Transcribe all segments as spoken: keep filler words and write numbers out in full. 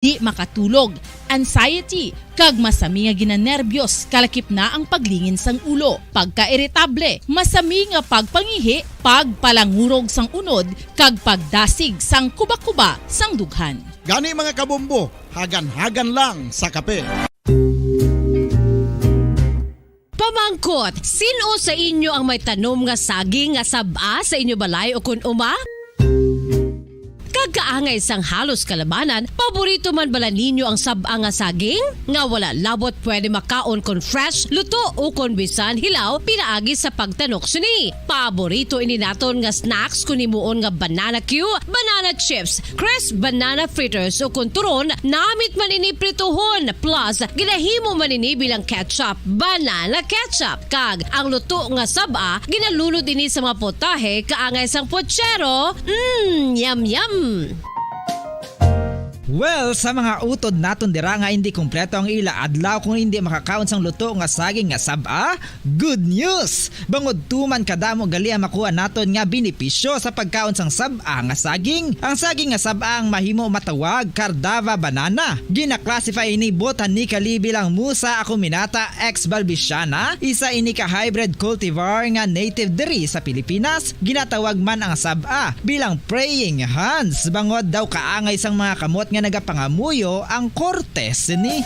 di makatulog, anxiety, kag masami nga ginanerbyos, kalakip na ang paglingin sang ulo, pagkairitable, masami nga pagpangihi, pagpalangurog sang unod, kag pagdasig sang kubakuba sang dughan. Gani, mga kabombo, hagan-hagan lang sa kape. Pamangkot, sin-o sa inyo ang may tanom nga saging nga sab-a sa inyo balay ukon uma? Kag kaangay sang halos kalabanan, paborito man bala ninyo ang sab-a nga saging? Nga wala labot pwede makaon kon fresh, luto, o kon bisan hilaw pinaagi sa pagtanok sini. Paborito ini naton nga snacks kon himuon nga banana cue, banana chips, crisp banana fritters, o kon turon, namit man ini prituhon, plus ginahimo man ini bilang ketchup, banana ketchup, kag ang luto nga sab-a ginalunod ini sa mga potahe kaangay sang pochero. Mm, yum, yum! Well, sa mga utod naton dira nga hindi kompleto ang ila adlaw kung hindi makakaon sang luto nga saging nga sab-a, good news! Bangod tuman kadamo gali ang makuha naton nga benepisyo sa pagkaon sang sab-a nga saging. Ang saging nga sab-a ang mahimo matawag Cardava banana. Gina-classify ini botanically bilang Musa acuminata ex balbisiana, isa ini ka hybrid cultivar nga native diri sa Pilipinas. Ginatawag man ang sab-a bilang praying hands, bangod daw kaangay sang mga kamot nga nagapangamuyo ang korte sini.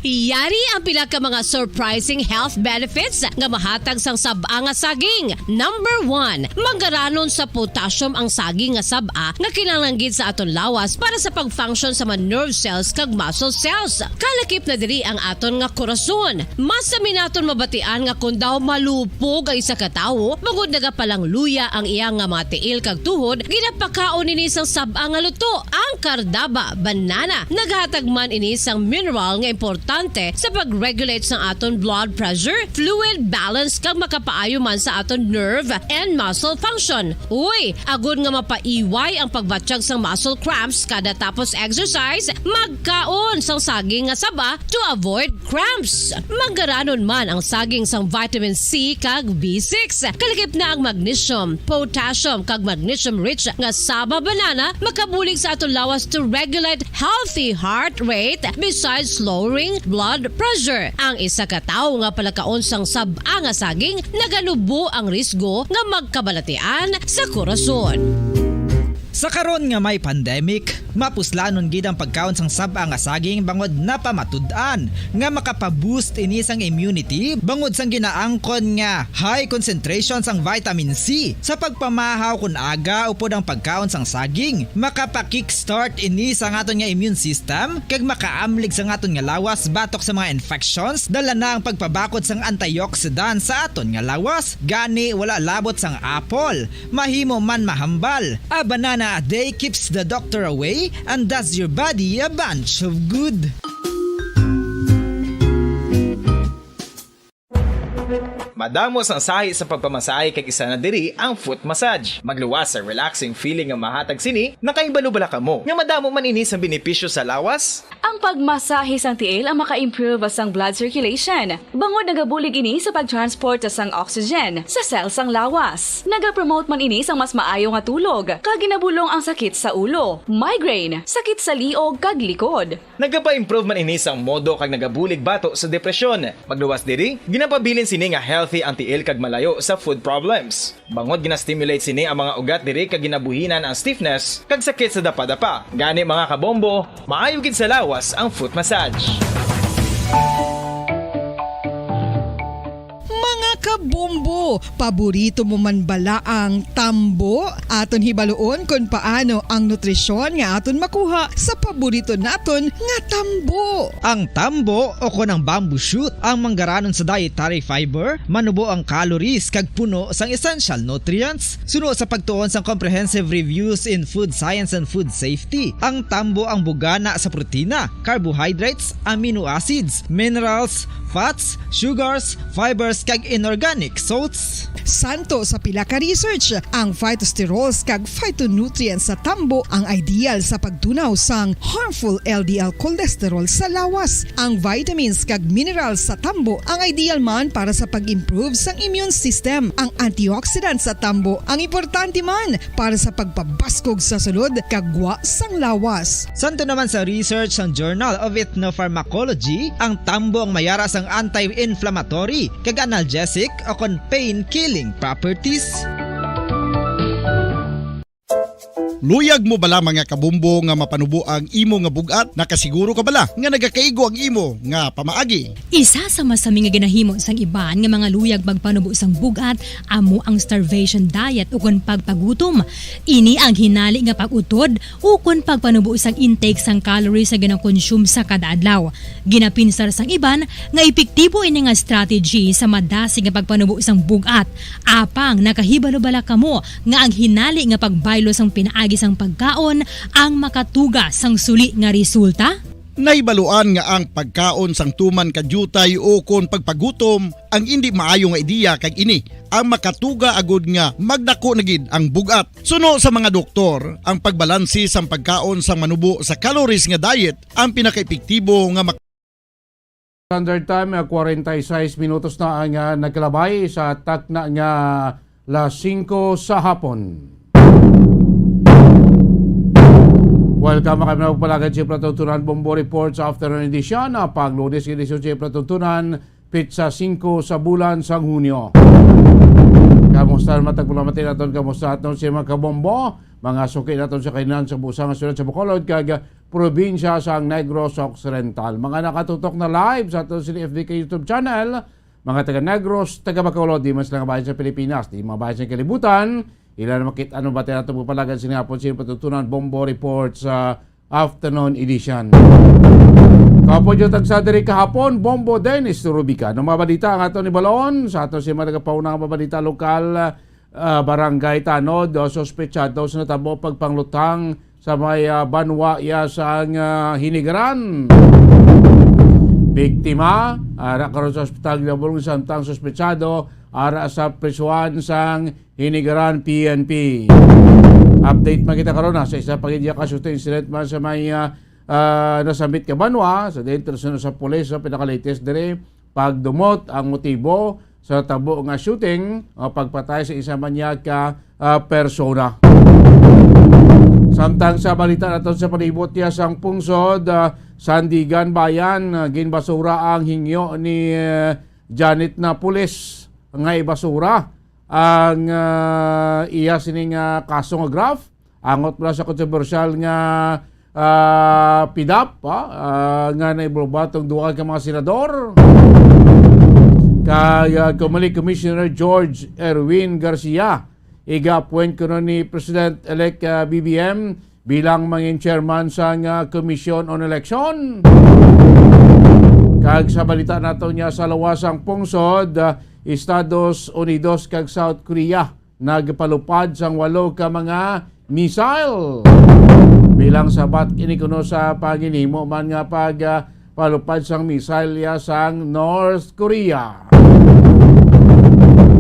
Yari ang pila ka mga surprising health benefits nga mahatag sang sab-a nga saging. Number one, manggaranon sa potassium ang saging nga sab-a nga kinahanglan gid sa aton lawas para sa pag-function sa mga nerve cells kag muscle cells. Kalakip na diri ang aton nga korason. Masami naton mabatian nga kon daw malupog ang isa ka tawo, bangod nagapalangluya ang iya nga mga tiil kag tuhod, ginapakaon ini sang sab-a nga luto, ang Cardava banana. Naghatag man ini sang mineral nga importante sa pag-regulate sang aton blood pressure, fluid balance, kag makapaayo man sa aton nerve and muscle function. Uy, agod nga mapaiway ang pagbatyag sang muscle cramps kada tapos exercise, magkaon sang saging nga saba to avoid cramps. Manggaranon man ang saging sang vitamin C kag B six. Kalakip na ang magnesium, potassium, kag magnesium-rich nga saba banana makabulig sa aton lawas to regulate healthy heart rate, besides lowering blood pressure. Ang isa ka tawo nga palakaon sang sab-a nga saging, naganubo ang risgo nga magkabalatian sa korason. Sa karon nga may pandemic, mapuslanon gid ang pagkaon sang sab-a nga saging bangod napamatud-an nga makapa-boost ini sang immunity bangod sang ginaangkon nga high concentration sang vitamin C. Sa pagpamahaw kon aga upod ang pagkaon sang saging, makapa-kickstart ini sa aton nga immune system kag makaamlig sa aton nga lawas batok sa mga infections, dala na ang pagpabakod sang antioxidant sa aton nga lawas. Gani, wala labot sang apple, mahimo man mahambal. A banana a day keeps the doctor away and does your body a bunch of good. Madamo sang sahi sa pagpamasahe kag isa na diri ang foot massage. Magluwas sa relaxing feeling nga mahatag sini, nakahibalo bala kamo nga madamo man ini sang benepisyo sa lawas? Ang pagmasahe sang tiil ang maka-improve sang blood circulation, bangod nagabulig ini sa pag-transport sang oxygen sa cell sang lawas. Nagapromote man ini sang mas maayo nga tulog, kag ginabulong ang sakit sa ulo, migraine, sakit sa liog, kag likod. Nagapa-improve man ini sang modo kag nagabulig bato sa depresyon. Magluwas diri, ginapabilin sini nga healthy ang tiil kag malayo sa foot problems. Bangod gina-stimulate sini ang mga ugat diri kag ginabuhinan ang stiffness kag sakit sa dapadapa. Gani, mga kabombo, maayo gid sa lawas ang foot massage. Mga kabombo, paborito mo man bala ang tambo? Aton hibaluon kon paano ang nutrisyon nga aton makuha sa paborito naton nga tambo. Ang tambo o kon ang bamboo shoot ang manggaranon sa dietary fiber, manubo ang calories kag puno sang essential nutrients. Suno sa pagtuon sang Comprehensive Reviews in Food Science and Food Safety, ang tambo ang bugana sa protina, carbohydrates, amino acids, minerals, fats, sugars, fibers, kag inorganic salt Santo sa pila ka research, ang phytosterols kag phytonutrients sa tambo ang ideal sa pagtunaw sang harmful L D L cholesterol sa lawas. Ang vitamins kag minerals sa tambo ang ideal man para sa pag-improve sang immune system. Ang antioxidants sa tambo ang importante man para sa pagpabaskog sa sulod kag gwa sang lawas. Santo naman sa research sang Journal of Ethnopharmacology, ang tambo ang mayara sang anti-inflammatory kag analgesic o kon pain-killing properties. Luyag mo bala, mga kabombo, nga mapanubo ang imo nga bug-at? Nakasiguro ka bala nga nagakaigo ang imo nga pamaagi? Isa sa masami nga ginahimo sang iban nga mga luyag magpanubo sang bug-at amo ang starvation diet ukon pagpagutom. Ini ang hinali nga pag-utod ukon pagpanubo sang intake sang calories nga ginakonsume sa kada adlaw. Ginapinsar sang iban nga epektibo ini nga strategy sa madasig nga pagpanubo sang bug-at. Apang nakahibalo bala kamo nga ang hinali nga pagbaylo sang pinaagi sang pagkaon ang makatuga sang suli nga resulta? Nahibaluan nga ang pagkaon sang tuman ka diutay ukon pagpagutom ang indi maayo nga ideya, kag ini ang makatuga agud nga magdako na gid ang bug-at. Suno sa mga doktor, ang pagbalanse sang pagkaon sang manubo sa calories nga diet ang pinakaepektibo nga mak- Standard time, ah, forty-six minutos na ang, ah, nagkalabay sa takna nga las singko sa hapon. Welcome, mga kaibigan, palagad sa patutunan Bombo Report sa afternoon edition, ah, pag Lunes, edisyon sa patutunan, pitsa singko sa bulan sang Hunyo. Kamusta naman tagpulamati naton? Kamusta aton si mga kabombo? Mga suki naton sa kainan sa busa nga syudad sa Bacolod kag probinsya sang Negros Occidental. Mga nakatutok na live sa aton sa F B K YouTube channel, mga taga Negros, taga Bacolod, di man sila nga bahin sa Pilipinas, di mga bahin sa kalibutan, ila na makit ano ba tayo natin pagpalagan sa nga po sa patutunan Bombo Report sa afternoon edition. Kapo dyan tagsa diri kahapon, Bombo Dennis Rubica. Nung mabalita ang ato ni Balon, sa ato si mga nagapauna nga mabalita lokal, ah, barangay Tanod, o, suspetsado sa natabo pagpanglutang sa may, ah, banwa iya sang, ah, Hinigaran. Biktima, ara karon sa ospital, nabulong samtang suspetsado, ara sa prisuhan sang Hinigaran P N P. Update man kita karon, ha, sa isa pa gid ka shooting incident man sa may, ah, ah, nasambit ka banwa, sa dentro sa, sa pulis, sa pinaka-latest diri, pagdumot ang motibo sa tabo nga shooting o pagpatay sa isa man niya ka, ah, persona. Samtang sa balita naton sa palibot niya sang pungsod, ah, Sandigan Bayan, ah, ginbasura ang hingyo ni, eh, Janet na pulis nga ibasura ang, ah, iya sining, ah, kaso nga graft, angot mula sa kontrobersyal nga, ah, pidap, ah, ah, nga naimbulba tong duha ka mga senador. Kay, ah, Comelec Commissioner George Erwin Garcia, iga-appoint kuno ni President-elect, ah, B B M bilang mangin chairman sang, ah, Commission on Election. Kag sa balita nato niya sa lawas sang pungsod, ah, Estados Unidos kag South Korea nagpalupad sang walo ka mga missile. Bilang sabat ini kuno sa panginhimo man nga pag, ah, palupad sang missile ya sang North Korea.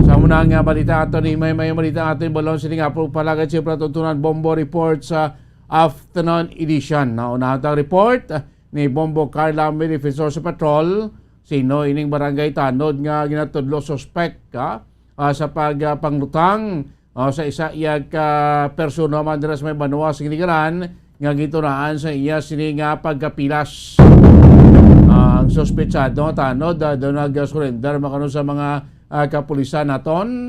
Sa muna nga balita ato ni may may balita ato ni Balon sining apro palagad sa patutunan Bombo Report sa afternoon edition. Nauna ang report ni Bombo Carla, may defensor sa patrol. Sino ining barangay Tanod nga ginatudlo suspek, ha? Ah, sa pag, ah, panglutang, ah, sa isa iya ka persona man dira sa may banwa sa Ginigaran nga gitunaan sa iya sini nga pagkapilas. Ah, ang suspetsado nga Tanod, ah, daw nag-surrender makano sa mga, ah, kapulisan naton.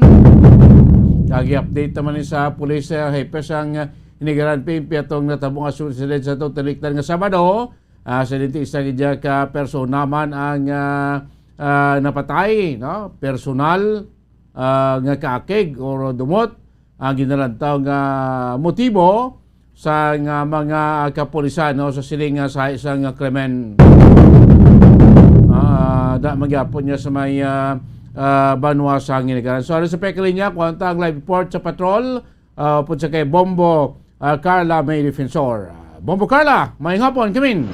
Kag i-update naman ni sa pulis, ah, hepe sang Ginigaran P N P atong natabo nga susunod sa tutulikdan nga Sabado. Ah, sa dentista gid ka persona man ang, ah, ah, napatay, no? Personal, ah, nga kaakig or dumot ang ginalantaw nga motibo sa nga mga kapulisan, no, sa siling nga sa isang nga krimen. Ah, da magyapon niya sa may, ah, ah, banwa sa Ginigaran. So, ano sa pekali niya, kuwanta ang live report sa patrol, ah, upod sa kay Bombo, ah, Carla May Defensor. Ah, Bombo Carla, maayong hapon, kamin.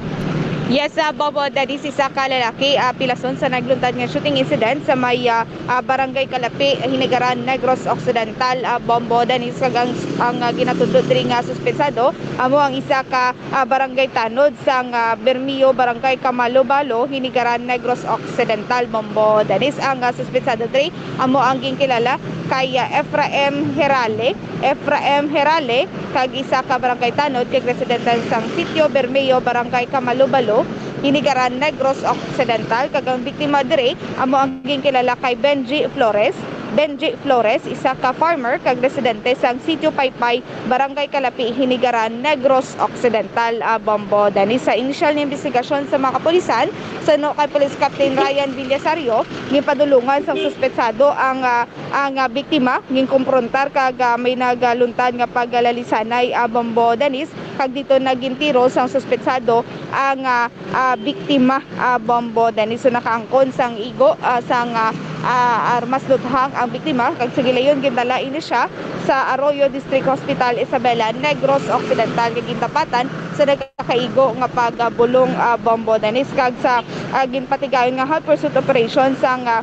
Yes, ah, Bombo Dennis, isa ka lalaki, ah, pilason sa nagluntad nga shooting incident sa may, ah, ah, Barangay Kalapi, Hinigaran, Negros Occidental, ah, Bombo Dennis, kag ang, ang, ah, ginatudlo diri nga suspetsado amo ang isa ka, ah, barangay tanod sang, ah, Bermeo, Barangay Kamalubalo, Hinigaran, Negros Occidental, Bombo Dennis. Ang, ah, suspetsado diri amo ang ginkilala kay, ah, Efraim Herale, Efraim Herale, kag isa ka barangay tanod kag residente sang Sitio Bermeo, Barangay Kamalubalo, Hinigaran, Negros Occidental, kag ang biktima diri amo ang ginkilala kay Benji Flores. Benji Flores, isa ka farmer kag residente sang Sitio Paypay, Barangay Kalapi, Hinigaran, Negros Occidental, ah, Bombo Dennis. Sa inisyal nga imbestigasyon sa mga kapulisan, suno kay Police Captain Ryan Villasario, ginpadulungan sang suspetsado ang, ah, ang, ah, biktima, ginkomprontar kag, ah, may nagaluntad nga pagalalisanay, ah, Bombo Dennis, kag dito nagintiro sang suspetsado ang, ah, ah, biktima, ah, Bombo Dennis. So, nakaangkon sang igo, ah, sang, ah, ah, armas luthang ang biktima, kag sa gilayon gindala ini siya sa Arroyo District Hospital Isabela, Negros Occidental, kag gintapatan sa nagakaigo nga pagbulong, ah, Bombo Dennis, kag sa, ah, ginpatigayon nga hot pursuit operation sang, ah,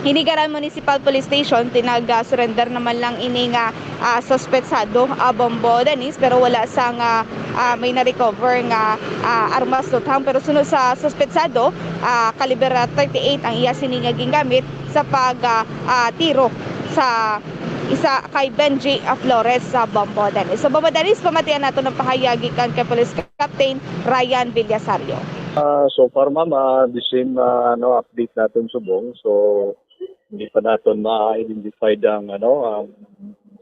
Hinigaran Municipal Police Station, tinag, ah, surrender naman lang ini nga, ah, suspetsado, ah, Bombo Dennis, pero wala sang, ah, ah, may na-recover nga, ah, armas luthang. Pero suno sa suspetsado, ah, kaliber, ah, thirty-eight ang iya sini nga gingamit sa pag, ah, ah, tiro sa isa kay Benji, ah, Flores sa Bombo Dennis. So, Bombo Dennis, pamatian nato ng pahayag gikan kay Police Captain Ryan Villasario. Ah, so far, ma'am, ah, the same, ah, ano, update natin subong. So, hindi pa naton ma-identify ang, ano, ang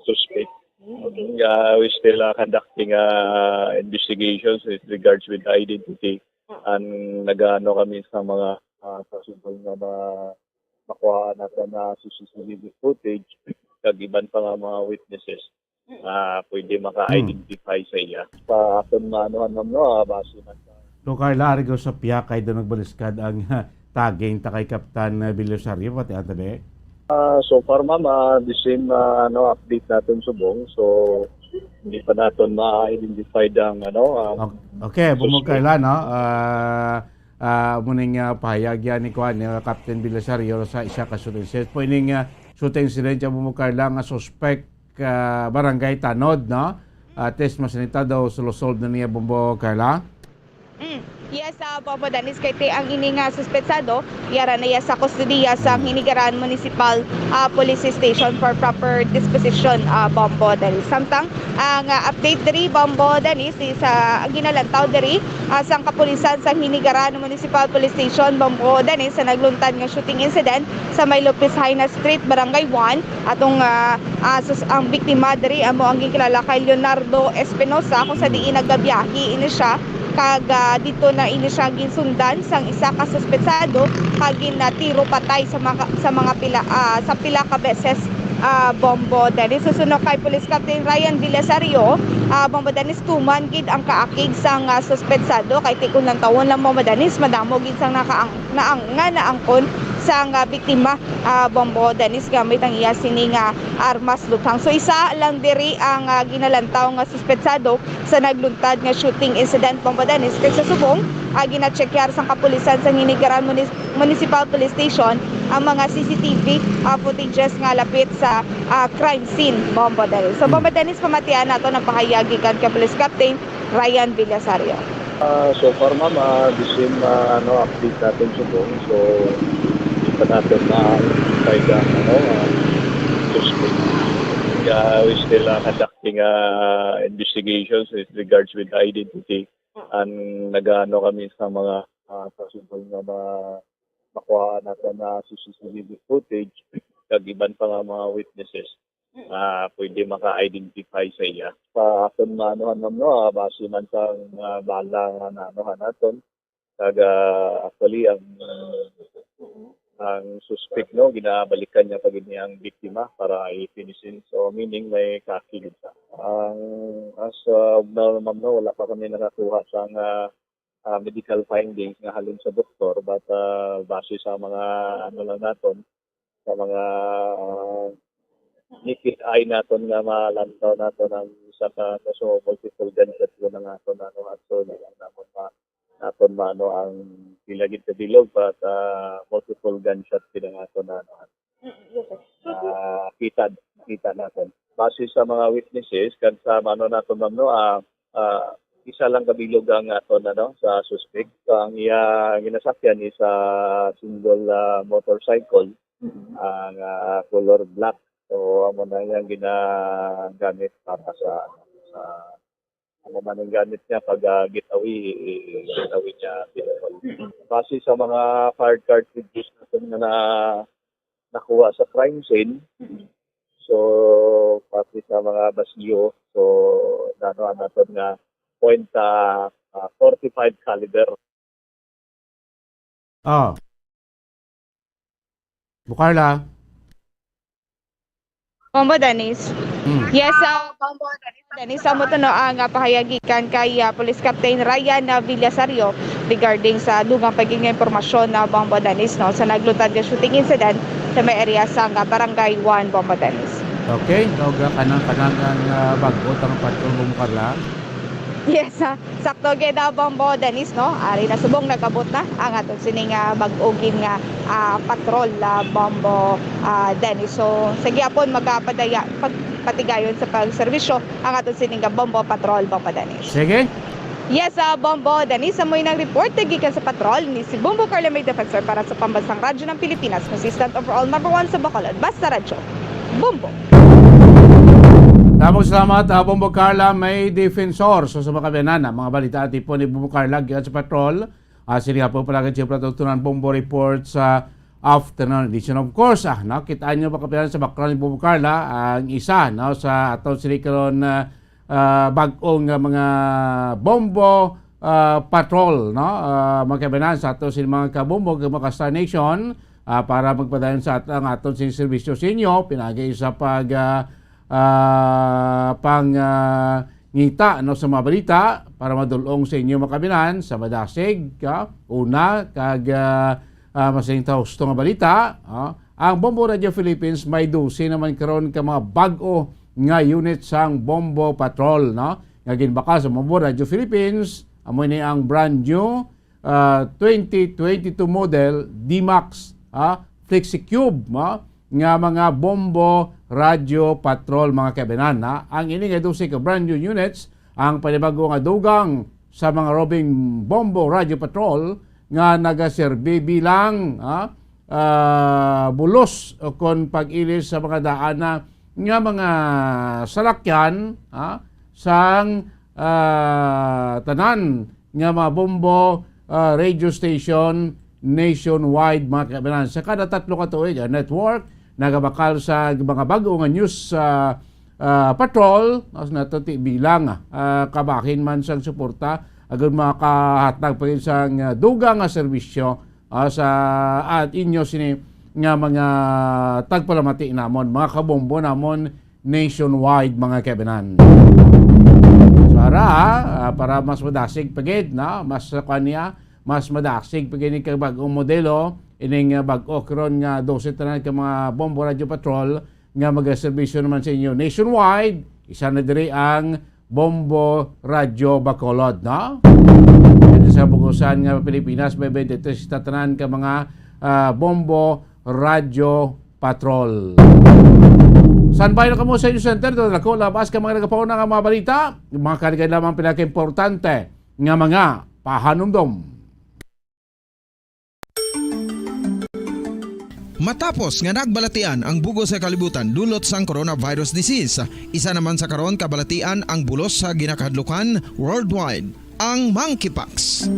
suspect. Okay. Ah, we still, ah, conducting, ah, investigations with regards with identity. Ang nag-ano kami sa mga, ah, possible nga ma-, makuha natin na C C T V footage, kag iban pa nga mga witnesses. Ah, pwede maka-identify sa iya. Sa aton maanuhan, ma'am, no, ah, base man sa So, Carla, ari ko sa pihak kay do nagbaliskad ang tagging ta kay Kapitan, eh, Belisario, pati ang tabi. Ah, so far, ma'am, ah, the same, ah, ano, update natin subong. So, hindi pa naton ma-identify ang, ano, ah, Okay, okay, Bumog suspect. Carla, no? Ah, ah, muning, ah, pahayag yan ni kuan, ni Captain Belisario sa isa ka shooting incident. Po ining, ah, shooting incident, Bumog Carla, nga suspect, ah, barangay Tanod, no? At least, mas nita daw, sulusolve na niya, Bumbo Carla. Mm. Yes, ah, Bombo Dennis, kay ti ang ini nga suspetsado, yara na iya sa kustodiya sa Mm. Hinigaran Municipal, ah, Police Station for proper disposition, ah, Bombo Dennis. Samtang ang, ah, update diri, Bombo Dennis, is, ah, ang ginalantaw diri, ah, sang kapulisan sa Hinigaran Municipal Police Station, Bombo Dennis, sa nagluntad nga shooting incident sa may Lopez Jaena Street, Barangay One. Atong, ah, ah, sus-, ang biktima diri amo ang ginkilala kay Leonardo Espinosa, kung sa diin nagabiyahe ini siya, kag, ah, dito na ini siya ginsundan sang isa ka suspetsado kag ginatiro patay sa mga, sa mga pila, ah, sa pila ka beses, ah, Bombo Dennis. Susunod kay Police Captain Ryan Villasario, ah, Bombo Dennis, tuman gid ang kaakig sang, ah, suspetsado, kay ti kun lantawon lang, Bombo Dennis, madamo gid sang nakaang-, naang-, nga naangkon sang, ah, biktima, ah, Bombo Dennis, gamit ang iya sini nga armas luthang. So, isa lang diri ang, ah, ginalantaw nga suspetsado sa nagluntad nga shooting incident, Bombo Dennis. Kag sa subong, ah, ginatsekyar sang kapulisan sa Hinigaran Munis-, Municipal Police Station ang mga C C T V, ah, footages nga lapit sa, ah, crime scene, Bombo Dennis. So, Hmm. Bombo Dennis, pamatian nato ang pahayag gikan kay Police Captain Ryan Villasario. Ah, so far, ma'am, ah, the same, ah, ano, update natin subong. So, hindi pa natin ma-identify ang, ano, ah, suspect. Yeah, we still, ah, conducting, ah, investigations with regards with identity. Ang nag-ano kami sa mga, ah, possible nga ma-, makuha natin na C C T V footage, kag iban pa nga mga witnesses. Ah, pwede maka-identify sa iya. Sa aton maanuhan, ma'am, no, ah, base man sa, ah, bala nga naanuhan naton, kag, ah, actually, ang, ang suspect, no, ginabalikan niya pa gid niya ang biktima para i-finishing. So, meaning may kaakig siya. Ang, as, ah, of now, ma'am, no, wala pa kami nakakuha sa, ah, ah, medical findings nga halin sa doktor, but, ah, base sa mga, ano lang naton, sa mga, ah, naked eye naton nga malantaw naton ang isa ka, so, multiple gunshot wound ang aton, ano, actually, ang namon ma-, aton maano ang pila gid ka bilog, but, ah, multiple gunshot gid ang aton na, ano, Mm, yes, sir. So, sir, ah, kita, kita natin. Base sa mga witnesses, kag sa maano naton, ma'am, no, ah, ah, isa lang ka bilog ang aton, ano, sa suspect. So, ang iya ginasakyan is, ah, single, ah, motorcycle, Mm-hmm. ang, ah, color black. So, amo na yang ginagamit para sa, sa, ano man ang gamit niya pag, ah, getaway, eh, getaway niya. Mm-hmm. Base sa mga fired cartridges natin na, na nakuha sa crime scene, Mm-hmm. so, pati sa mga basiyo, so, nano ang naton nga point, ah, ah, forty-five caliber. Oh. Bukarla. Bombo Dennis. Hmm. Yes, ah, Bombo Dennis. Dennis, amo to, no, ang, ah, pahayag gikan kay, ah, Police Captain Ryan, ah, Villasario regarding sa dugang pa gid nga impormasyon na, Bombo Dennis, no, sa naglutad nga shooting incident sa may area sa, ah, Barangay one, Bombo Dennis. Okay, no, ga-, kanang, kanang ang, ah, bag-o tang patrol, Bombo Carla. Yes, ah, sakto gid, ah, Bombo Dennis, no? Ari na subong nag-abot na ang aton sining, ah, bag-o gid nga, ah, patrol, ah, Bombo, ah, Dennis. So, sa gihapon, magapadaya-, pag-, patigayon sa pagserbisyo ang aton sining, ah, Bombo Patrol, Bombo Dennis. Sige. Yes, ah, Bombo Dennis, amo nang report gikan sa patrol ni si Bombo Carla May Defensor para sa Pambansang Radyo ng Pilipinas, consistent overall number one sa Bacolod. Basta Radyo. Bombo. Damo salamat, ah, Bombo Carla May Defensor. So, sa mga kabayanan, ah, mga balita at tipon ni Bombo Carla gikan sa patrol. Ah, sini nga po pala kay Jeffrey Tutunan, Bombo Report sa afternoon edition. Of course, ah, no, kita nyo, mga kabayanan, sa background ni Bombo Carla, ang isa, no, sa aton sini karon, ah, ah, bag-ong, ah, mga Bombo, ah, Patrol, no? Ah, mga kabayanan, sa aton sini mga kabombo, kag mga ka-Star Nation, ah, para magpadayon sa at-, ang aton sini serbisyo sa inyo, pinagi sa pag, ah, ah, pang, ah, ngita, no, sa mga balita para madulong sa inyo, mga kabayanan, sa madasig, ah, una, kag, ah, ah, mas husto nga balita, ah, ang Bombo Radio Philippines may dose naman karon ka mga bag-o nga unit sang Bombo Patrol, no, nga ginbakal sa Bombo Radio Philippines. Amo ni ang brand new, ah, twenty twenty-two model D-Max, ah, Flexi Cube, ah, nga mga Bombo Radio Patrol, mga kabayanan, ha. Ang ini nga dose ka brand new units ang panibago nga dugang sa mga roving Bombo Radio Patrol nga nagaserbi bilang, ah, ah, bulos o kon pag-ilis sa mga daan na nga mga salakyan, ah, sang, ah, tanan nga mga Bombo, ah, radio station nationwide, mga kabayanan. Sa kada tatlo ka tuig, ang network nagabakal sa mga bag-o nga news, ah, ah, patrol, no, sa nato ti bilang, ah, kabahin man sang suporta, agud makahatag pa gid sang, ah, dugang nga serbisyo, ah, sa, at inyo sini nga mga tagpalamati namon, mga kabombo namon nationwide, mga kabayanan. So, ara, ah, para mas madasig pa gid, no? Mas, ah, kuwan niya, mas madasig pa gid ni kag bag-ong modelo, ining, ah, bag-o karon nga dose tanan ka mga Bombo Radio Patrol nga magaserbisyo naman sa inyo nationwide, isa na diri ang Bombo Radio Bacolod, no? Dito sa bukusan nga Pilipinas, may twenty-three sa tanan ka mga, ah, Bombo Radio Patrol. Standby na kamo sa inyong center, dito na ko labas ka mga nagapauna nga mga balita, mga kaligay lamang pinakaimportante nga mga pahanumdom. Matapos nga nagbalatian ang bug-os nga kalibutan dulot sang coronavirus disease, isa naman sa karon kabalatian ang bulos sa ginakahadlukan worldwide, ang monkeypox.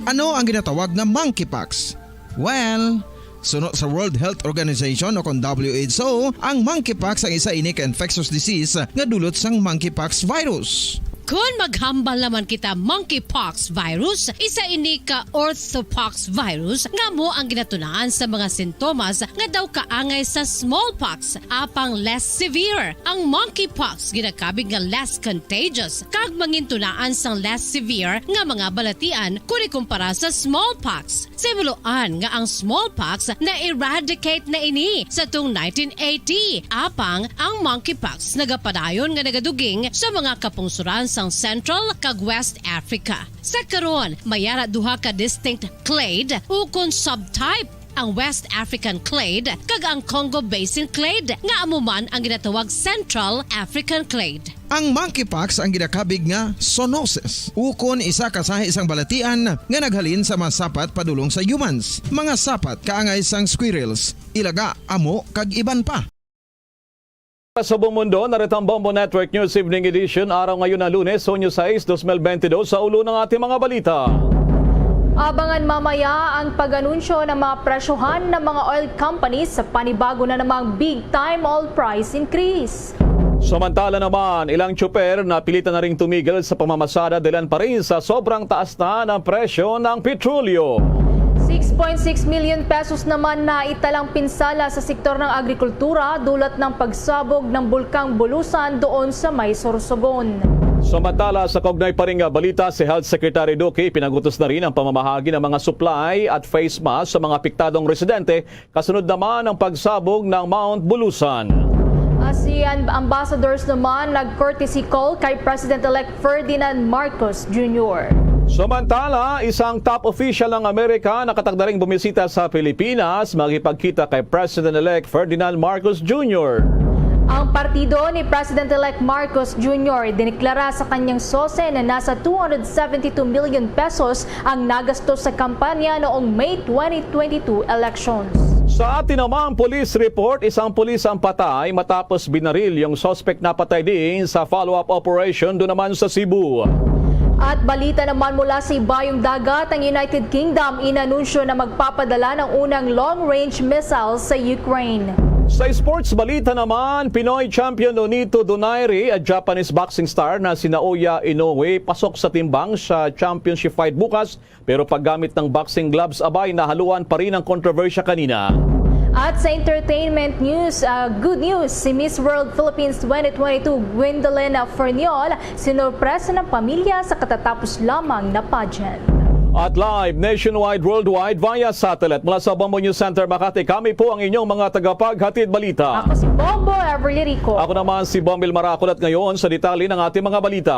Ano ang ginatawag nga monkeypox? Well, suno sa World Health Organization o kon W H O, ang monkeypox ang isa ini ka infectious disease nga dulot sang monkeypox virus. Kon maghambal naman kita monkeypox virus, isa ini ka orthopox virus nga amo ang ginatunaan sa mga sintomas nga daw kaangay sa smallpox, apang less severe. Ang monkeypox ginakabig nga less contagious kag mangintunaan sang less severe nga mga balatian kon ikumpara sa smallpox. Sa himuloan nga ang smallpox na-eradicate na ini sa tung nineteen eighty, apang ang monkeypox nagapadayon nga nagaduging sa mga kapungsoran sang Central kag West Africa. Sa karon, may ara duha ka distinct clade ukon subtype, ang West African clade kag ang Congo Basin clade, nga amo man ang ginatawag Central African clade. Ang monkeypox ang ginakabig nga zoonosis, ukon isa ka sahi sang balatian nga naghalin sa mga sapat padulong sa humans, mga sapat kaangay sang squirrels, ilaga, amo kag iban pa. Sa buong mundo, narito ang Bombo Network News Evening Edition, araw ngayon na Lunes, Hunyo sais, dos mil bentidós. Sa ulo ng ating mga balita. Abangan mamaya ang pag-anunsyo ng mga presyohan ng mga oil companies sa panibago na namang big-time oil price increase. Samantala naman, ilang tsuper napilitan na ring tumigil sa pamamasada dahilan pa rin sa sobrang taas na ng presyo ng petrolyo. Six point six million pesos naman na italang pinsala sa sektor ng agrikultura dulot ng pagsabog ng Bulkang Bulusan doon sa may Sorsogon. Samantala, sa kaugnay pa rin nga balita, si Health Secretary Duque pinagutos na rin ang pamamahagi ng mga supply at face mask sa mga apektadong residente kasunod naman ang pagsabog ng Mount Bulusan. ASEAN ambassadors naman nag-courtesy call kay President-elect Ferdinand Marcos Junior. Samantala, isang top official ng Amerika nakatakda ring bumisita sa Pilipinas, makipagkita kay President-elect Ferdinand Marcos Junior. Ang partido ni President-elect Marcos Junior diniklara sa kanyang sose na nasa two hundred seventy-two million pesos ang nagastos sa kampanya noong May twenty twenty-two elections. Sa atin namang police report, isang pulis ang patay matapos binaril yung suspect na patay din sa follow-up operation doon naman sa Cebu. At balita naman mula sa Ibayong Dagat, ang United Kingdom inanunsyo na magpapadala ng unang long-range missile sa Ukraine. Sa sports balita naman, Pinoy champion Nonito Donaire at Japanese boxing star na si Naoya Inoue pasok sa timbang sa championship fight bukas, pero paggamit ng boxing gloves, abay, nahaluan pa rin ang kontrobersya kanina. At sa entertainment news, ah, good news, si Miss World Philippines twenty twenty-two Gwendolyn Ferniol sinurpresa ng pamilya sa katatapos lamang na pageant. At live nationwide, worldwide, via satellite mula sa Bombo News Center Makati, kami po ang inyong mga tagapaghatid balita. Ako si Bombo Everly Rico. Ako naman si Bombil Maracol at ngayon sa detalye ng ating mga balita.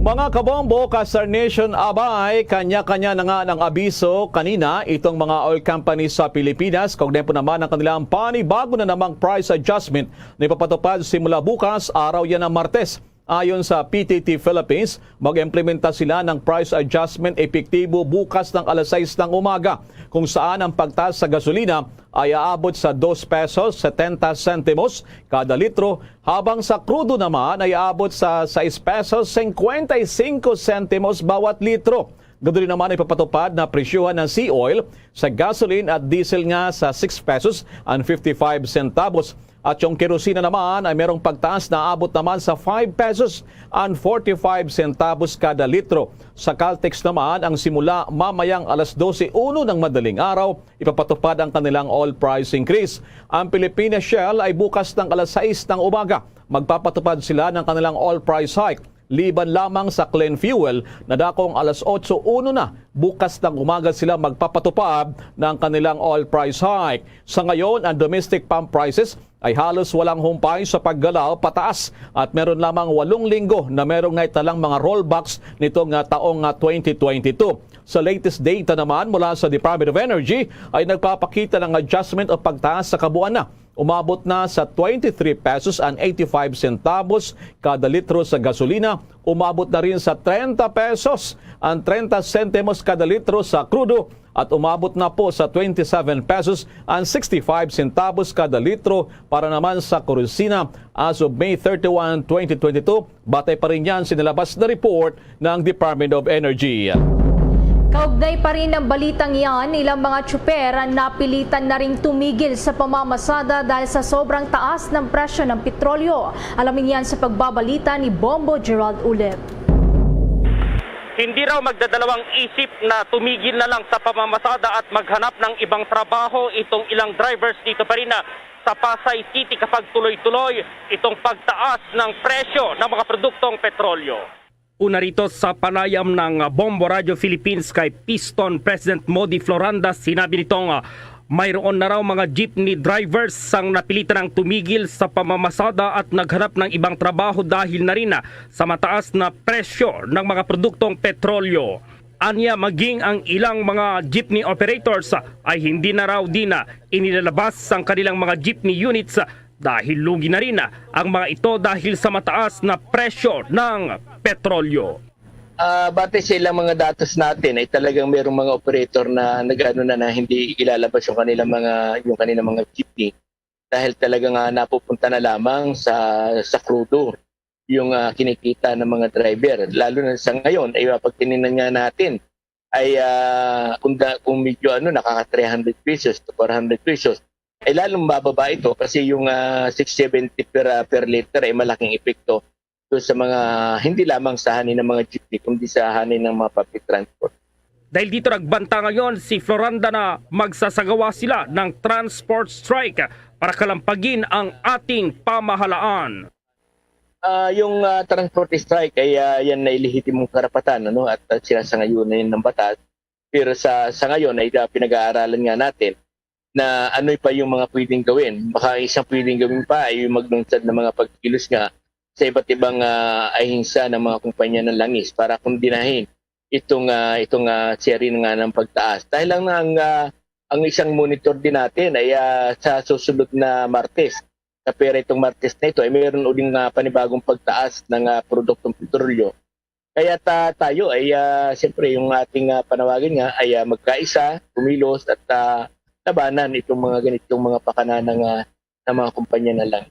Mga kabombo, ka-Star Nation, abay, kanya-kanya na nga ng abiso kanina itong mga oil companies sa Pilipinas. Kaugnay po naman ang kanilang panibago na namang price adjustment na ipapatupad simula bukas, araw yan ng Martes. Ayon sa P T T Philippines, mag-implementa sila ng price adjustment epektibo bukas ng alas sais ng umaga, kung saan ang pagtaas sa gasolina ay aabot sa dos pesos setenta sentimos kada litro, habang sa krudo naman ay aabot sa sais pesos cincuenta y cinco sentimos bawat litro. Gado rin naman ipapatupad na presyuhan ng sea oil sa gasoline at diesel nga sa six pesos and fifty-five centavos. At yung kerosina naman ay merong pagtaas na abot naman sa five pesos and forty-five centavos kada litro. Sa Caltex naman, ang simula mamayang alas dose uno ng madaling araw, ipapatupad ang kanilang oil price increase. Ang Pilipinas Shell ay bukas ng alas sais ng umaga, magpapatupad sila ng kanilang oil price hike. Liban lamang sa clean fuel na dakong alas otso uno na, bukas ng umaga sila magpapatupad ng kanilang oil price hike. Sa ngayon, ang domestic pump prices ay halos walang humpay sa paggalaw pataas at meron lamang walong linggo na merong naitalang mga rollbacks nitong, ah, taong, ah, twenty twenty-two. Sa latest data naman mula sa Department of Energy ay nagpapakita ng adjustment o pagtaas sa kabuuan na umabot na sa twenty-three pesos and eighty-five centavos kada litro sa gasolina, umabot na rin sa trenta pesos and trenta sentimos kada litro sa krudo, at umabot na po sa twenty-seven pesos and sixty-five centavos kada litro para naman sa kerosina as of May thirty-one, twenty twenty-two. Batay pa rin yan sa nilabas na report ng Department of Energy. Kaugnay pa rin ng balitang yan, ilang mga tsuper ang napilitan na ring tumigil sa pamamasada dahil sa sobrang taas ng presyo ng petrolyo. Alamin yan sa pagbabalita ni Bombo Gerald Ulip. Hindi raw magdadalawang isip na tumigil na lang sa pamamasada at maghanap ng ibang trabaho itong ilang drivers dito pa rin na sa Pasay City kapag tuloy-tuloy itong pagtaas ng presyo ng mga produktong petrolyo. Una rito sa panayam ng Bombo Radio Philippines kay Piston President Modi Floranda, sinabi nitong, ah, Mayroon na raw mga jeepney drivers ang napilitan ng tumigil sa pamamasada at naghanap ng ibang trabaho dahil na rin sa mataas na presyo ng mga produktong petrolyo. Anya, maging ang ilang mga jeepney operators ay hindi na raw din inilalabas ang kanilang mga jeepney units dahil lugi na rin ang mga ito dahil sa mataas na presyo ng petrolyo. Ah, base sa ilang mga datos natin ay talagang mayroong mga operator na nag-ano na, na hindi ilalabas yung kanilang mga, yung kanilang mga jeepney dahil talaga nga napupunta na lamang sa, sa krudo yung, ah, kinikita ng mga driver. Lalo na sa ngayon ay, ah, pag tinignan nga natin ay, ah, kung, da, kung medyo ano, nakaka three hundred pesos to four hundred pesos, ay lalong bababa ito kasi yung, ah, six seventy per, ah, per liter ay malaking epekto doon sa mga, hindi lamang sa hanin ng mga jeepney, kundi sa hanin ng mga public transport. Dahil dito, nagbanta ngayon si Floranda na magsasagawa sila ng transport strike para kalampagin ang ating pamahalaan. Ah, yung, ah, transport strike ay, ah, yan ay lehitimong karapatan, ano, at, at sinasangayon na yun ng batas. Pero sa, sa ngayon ay, ah, pinag-aaralan nga natin na ano pa yung mga pwedeng gawin. Baka isang pwedeng gawin pa ay yung maglunsad ng mga pagkilos nga sa iba't ibang, ah, ahensya ng mga kumpanya ng langis para kondinahin itong, ah, itong, ah, seri nga ng pagtaas. Dahil ang, ang, ah, ang isang monitor din natin ay, ah, sa susunod na Martes, sa pera itong Martes na ito, ay mayroon uling, ah, panibagong pagtaas ng, ah, produktong petrolyo. Kaya ta, tayo ay, ah, siyempre, yung ating, ah, panawagan nga ay, ah, magkaisa, kumilos at, ah, labanan itong mga ganitong mga pakana ng, ah, ng mga kumpanya na lang.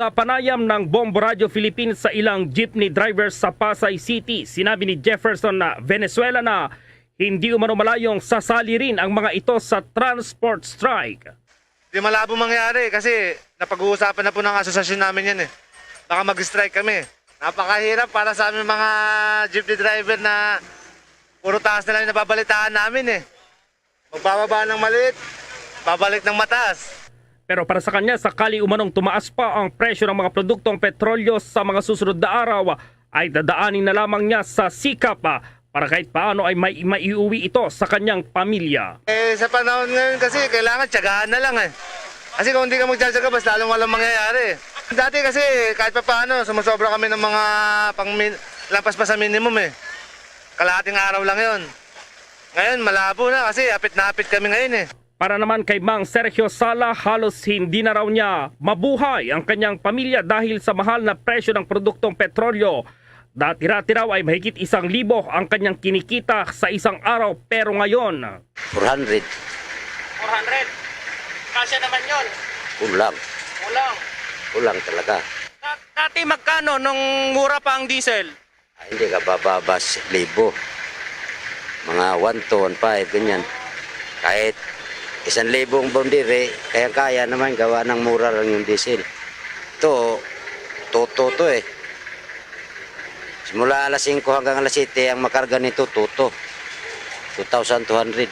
Sa panayam ng Bombo Radio Philippines sa ilang jeepney drivers sa Pasay City, sinabi ni Jefferson na Venezuela na hindi umano malayong sasali rin ang mga ito sa transport strike. Di malabo mangyari kasi napag-uusapan na po ng asosasyon namin yan eh. Baka mag-strike kami. Napakahirap para sa aming mga jeepney driver na puro taas na lang yung nababalitaan namin eh. Magbababa ng maliit, babalik ng mataas. Pero para sa kanya, sakali umanong tumaas pa ang presyo ng mga produktong petrolyo sa mga susunod na araw, ay dadaanin na lamang niya sa sikap, ah, para kahit paano ay may maiuwi ito sa kanyang pamilya. Eh, sa panahon ngayon kasi, kailangan tiyagaan na lang eh. Kasi kung hindi ka magtsatsaga, mas lalong walang mangyayari. Dati kasi, kahit pa paano, sumusobra kami ng mga pang min- lampas pa sa minimum eh. Kalahating araw lang yon. Ngayon, malabo na kasi hapit na hapit kami ngayon eh. Para naman kay Mang Sergio Sala, halos hindi na raw niya mabuhay ang kanyang pamilya dahil sa mahal na presyo ng produktong petrolyo. Dati-dati raw ay mahigit isang libo ang kanyang kinikita sa isang araw, pero ngayon, Four hundred. Four hundred. Kasya naman yon. Kulang. Kulang. Kulang talaga. Da- Dati magkano nung mura pa ang diesel? Ay, hindi ka bababa sa libo. Mga one to one five, ganyan. Kahit isang libo ang boundary, kayang-kaya naman gawa ng mura lang yung diesel. Ito, toto to eh. Simula alas singko hanggang alas siyete, ang makarga nito, toto. Two thousand two hundred.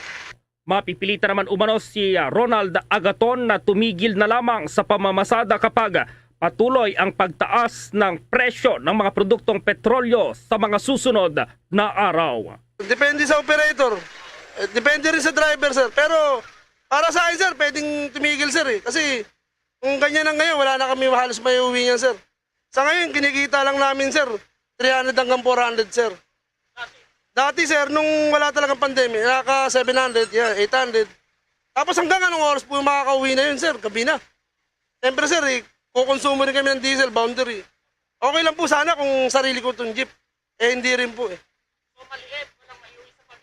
Mapipilitan naman umano si, ah, Ronald Agaton na tumigil na lamang sa pamamasada kapag patuloy ang pagtaas ng presyo ng mga produktong petrolyo sa mga susunod na araw. Depende sa operator. Eh, depende rin sa driver, sir. Pero para sa akin, sir, pwedeng tumigil, sir, eh. Kasi kung ganyan ang ngayon, wala na kami halos may uwi niyan, sir. Sa ngayon, kinikita lang namin, sir, three hundred hanggang four hundred, sir. Dati, sir, nung wala talagang pandemic, naka seven hundred, yeah, eight hundred. Tapos hanggang anong oras po yung makakauwi na yun, sir? Gabi na. Siyempre, sir, eh, kukonsumo rin kami ng diesel, boundary. Okay lang po sana kung sarili ko itong jeep. Eh, hindi rin po eh.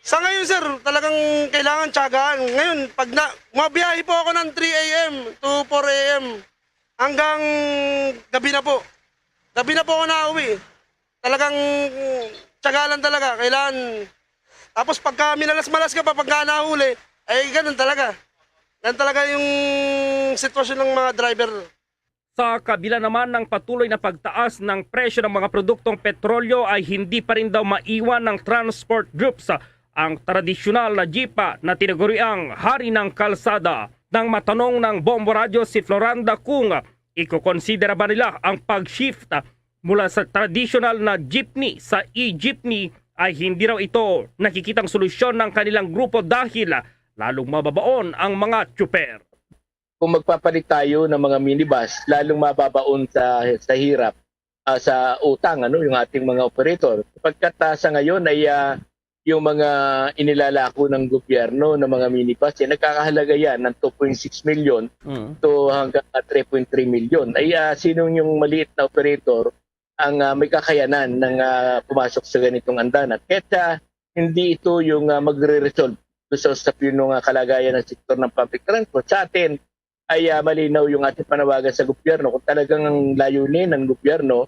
Sa ngayon, sir, talagang kailangan tiyagaan. Ngayon, pag na, mabiyahe po ako ng three a m to four a m hanggang gabi na po. Gabi na po ako nauwi. Talagang tiyaga lang talaga. Kailangan. Tapos pagka minalas-malas ka pa, pagka nahuli, ay ganun talaga. Ganun talaga yung sitwasyon ng mga driver. Sa kabila naman ng patuloy na pagtaas ng presyo ng mga produktong petrolyo, ay hindi pa rin daw maiwan ng transport groups ang tradisyonal na jeep na tinaguriang hari ng kalsada. Nang matanong ng Bombo Radyo si Floranda kung ikokonsidera ba nila ang pag-shift mula sa tradisyonal na jeepney sa e-jeepney, ay hindi raw ito nakikitang solusyon ng kanilang grupo dahil lalong mababaon ang mga tsuper. Kung magpapalit tayo ng mga minibus, lalong mababaon sa sa hirap, ah, sa utang, ano, yung ating mga operator. Sapagkat, ah, sa ngayon ay, ah, yung mga inilalako ng gobyerno ng mga minibus, eh, nagkakahalaga yan ng two point six million Mm. to hanggang, ah, three point three million. Ay, ah, sino yung maliit na operator ang, ah, may kakayanan ng, ah, pumasok sa ganitong andanan? Kaya hindi ito yung, ah, magre-resolve sa usapin ng, ah, kalagayan ng sektor ng public transport. Sa atin ay, ah, malinaw yung ating panawagan sa gobyerno. Kung talagang ang layunin ng gobyerno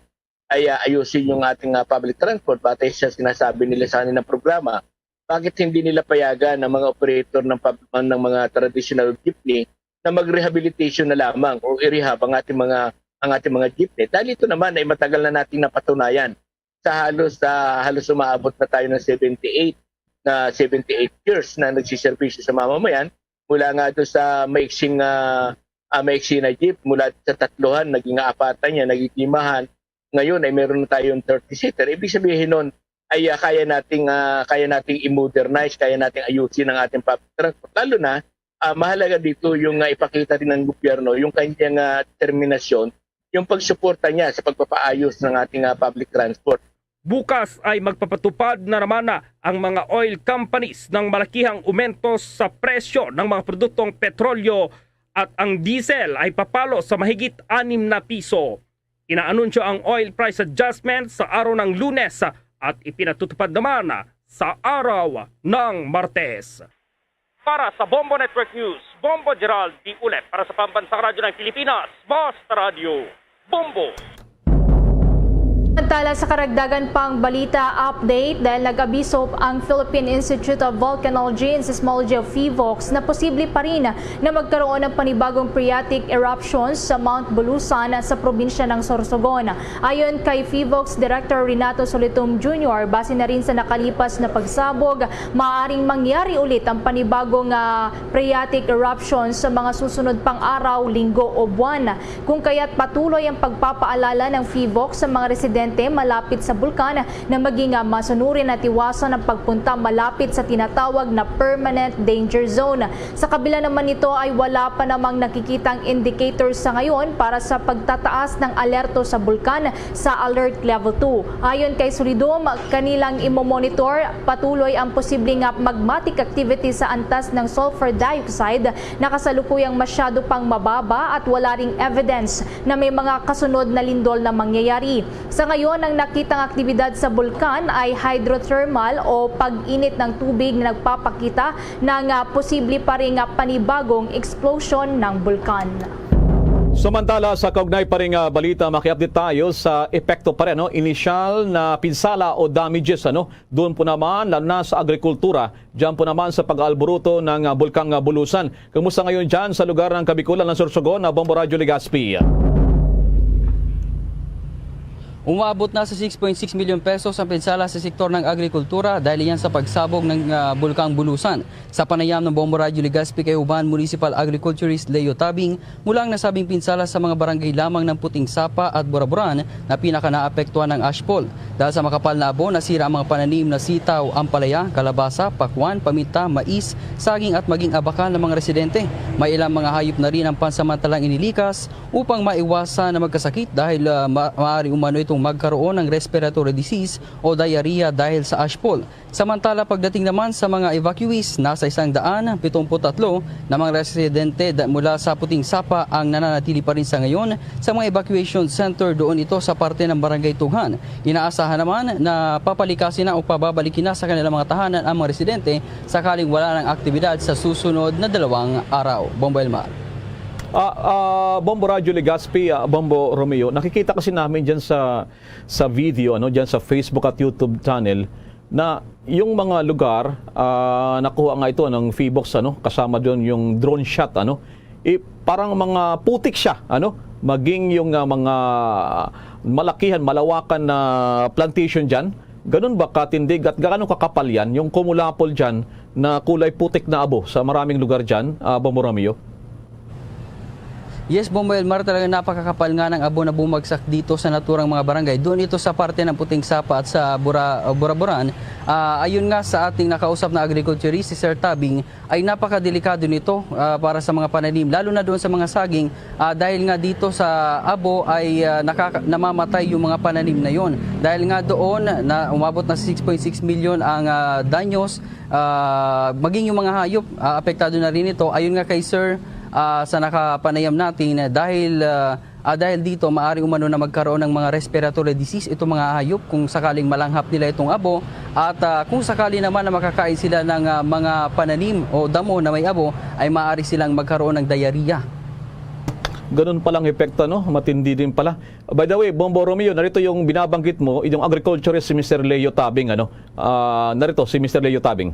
ay, ah, ayusin yung ating, ah, public transport batay sa sinasabi nila sa kanilang programa, bakit hindi nila payagan ang mga operator ng pub ng mga traditional jeepney na mag-rehabilitation na lamang o i-rehab ang ating mga ang ating mga jeepney? Dahil ito naman ay matagal na nating napatunayan sa halos, ah, halos umaabot na tayo ng seventy-eight na seventy-eight years na nagsiservisyo sa mamamayan, mula nga doon sa maiksing, ah, ah, maiksi na jeep, mula sa tatluhan, naging aapatan niya, naging limahan. Ngayon ay meron na tayong thirty-seater. Ibig sabihin nun ay, ah, kaya nating, ah, kaya nating i-modernize, kaya nating ayusin ang ating public transport. Lalo na, ah, mahalaga dito yung, ah, ipakita rin ng gobyerno yung kanyang, ah, determinasyon, yung pagsuporta niya sa pagpapaayos ng ating, ah, public transport. Bukas ay magpapatupad na naman na ang mga oil companies ng malakihang umento sa presyo ng mga produktong petrolyo at ang diesel ay papalo sa mahigit anim na piso. Inaanunsyo ang oil price adjustment sa araw ng Lunes at ipinatutupad naman sa araw ng Martes. Para sa Bombo Network News, Bombo Gerald D. Ulep para sa Pambansang Radyo ng Pilipinas, Basta Radyo, Bombo. Samantala sa karagdagan pang balita update, dahil nag-abiso ang Philippine Institute of Volcanology and Seismology of PHIVOLCS na posible pa rin na magkaroon ng panibagong phreatic eruptions sa Mount Bulusan sa probinsya ng Sorsogon. Ayon kay PHIVOLCS Director Renato Solitum Junior, base na rin sa nakalipas na pagsabog, maaaring mangyari ulit ang panibagong, ah, phreatic eruptions sa mga susunod pang araw, linggo o buwan. Kung kaya't patuloy ang pagpapaalala ng PHIVOLCS sa mga residente malapit sa bulkan na maging, ah, masunurin at iwasan ang pagpunta malapit sa tinatawag na permanent danger zone. Sa kabila naman nito ay wala pa namang nakikitang indicators sa ngayon para sa pagtataas ng alerto sa bulkan sa Alert Level two. Ayon kay Solidum, kanilang imo-monitor patuloy ang posibleng magmatic activity sa antas ng sulfur dioxide na kasalukuyang masyado pang mababa at wala ring evidence na may mga kasunod na lindol na mangyayari. Sa ngayon, ang nakitang aktibidad sa bulkan ay hydrothermal o pag-init ng tubig na nagpapakita ng, ah, posible pa ring, ah, panibagong explosion ng bulkan. Samantala, sa kaugnay pa ring, ah, balita, maki-update tayo sa epekto pa rin, no? Inisyal na pinsala o damages, ano? Doon po naman, lalo na sa agrikultura, diyan po naman sa pag-aalburuto ng, ah, Bulkang, ah, Bulusan. Kumusta ngayon diyan sa lugar ng Kabikulan ng Sorsogon, ah, Bombo Radyo Legazpi? Umabot na sa six point six million pesos ang pinsala sa sektor ng agrikultura dahil yan sa pagsabog ng, ah, Bulkang Bulusan. Sa panayam ng Bombo Radyo Legazpi kay Uban Municipal Agriculturist Leo Tabing, mula ang nasabing pinsala sa mga barangay lamang ng Puting Sapa at Buraburan na pinakanaapektuhan ng ashfall. Dahil sa makapal na abo, nasira ang mga pananim na sitaw, ampalaya, kalabasa, pakwan, paminta, mais, saging at maging abakal ng mga residente. May ilang mga hayop na rin ang pansamantalang inilikas upang maiwasan na magkasakit dahil, ah, ma- maaari umano itong magkaroon ng respiratory disease o diarrhea dahil sa ashfall. Samantala, pagdating naman sa mga evacuees, nasa isang daan pitumput tatlo na mga residente da- mula sa Puting Sapa ang nananatili pa rin sa ngayon sa mga evacuation center. Doon ito sa parte ng Barangay Tughan. Inaasahan naman na papalikasin na o pababalikin na sa kanilang mga tahanan ang mga residente sakaling wala ng aktibidad sa susunod na dalawang araw. Bombo Elmar. Ah, ah, Bombo Radyo Legazpi, ah, Bombo Romeo, nakikita kasi namin dyan sa, sa video, ano, dyan sa Facebook at YouTube channel, na yung mga lugar, ah, nakuha nga ito ng PHIVOLCS, ano, kasama doon yung drone shot, ano, eh, parang mga putik siya, ano, maging yung, ah, mga malakihan, malawakan na plantation dyan. Ganun ba katindig at gaano kakapal yan, yung kumulapol dyan na kulay putik na abo sa maraming lugar dyan, ah, Bombo Romeo? Yes, Bombo Elmar, talaga napakakapal nga ng abo na bumagsak dito sa naturang mga barangay. Doon ito sa parte ng Puting Sapa at sa Bura, Buraburan. Ah, ayun nga sa ating nakausap na agriculturist, si Sir Tabing, ay napakadelikado nito, ah, para sa mga pananim, lalo na doon sa mga saging, ah, dahil nga dito sa abo ay, ah, nakaka- namamatay yung mga pananim na yon. Dahil nga doon na umabot na sa six point six million ang, ah, danyos, ah, maging yung mga hayop, ah, apektado na rin ito. Ayun nga kay Sir, ah, sa nakapanayam natin, dahil, ah, ah, dahil dito, maaari umano na magkaroon ng mga respiratory disease itong mga hayop kung sakaling malanghap nila itong abo at, ah, kung sakali naman na makakain sila ng, ah, mga pananim o damo na may abo, ay maaari silang magkaroon ng diarrhea. Ganun palang epekto, no? Matindi din pala. By the way, Bombo Romeo, narito yung binabanggit mo, yung agriculturist, si Mister Leo Tabing, ano? Ah, narito si Mister Leo Tabing.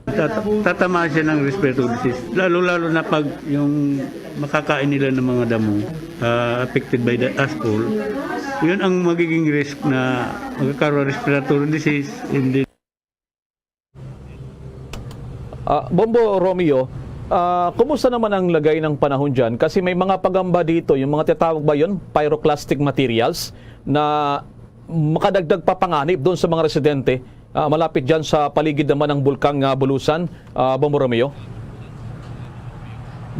Tata- tatamaan siya ng respiratory disease. Lalo-lalo na pag yung makakain nila ng mga damo, ah, affected by the ashfall, yun ang magiging risk na magkakaroon ng respiratory disease. And then, Ah, Bombo Romeo, ah, kumusta naman ang lagay ng panahon dyan? Kasi may mga pagamba dito, yung mga tinatawag ba yun, pyroclastic materials, na makadagdag pa panganib doon sa mga residente, ah, malapit dyan sa paligid naman ng Bulkang, ah, Bulusan, ah, Bombo Romeo?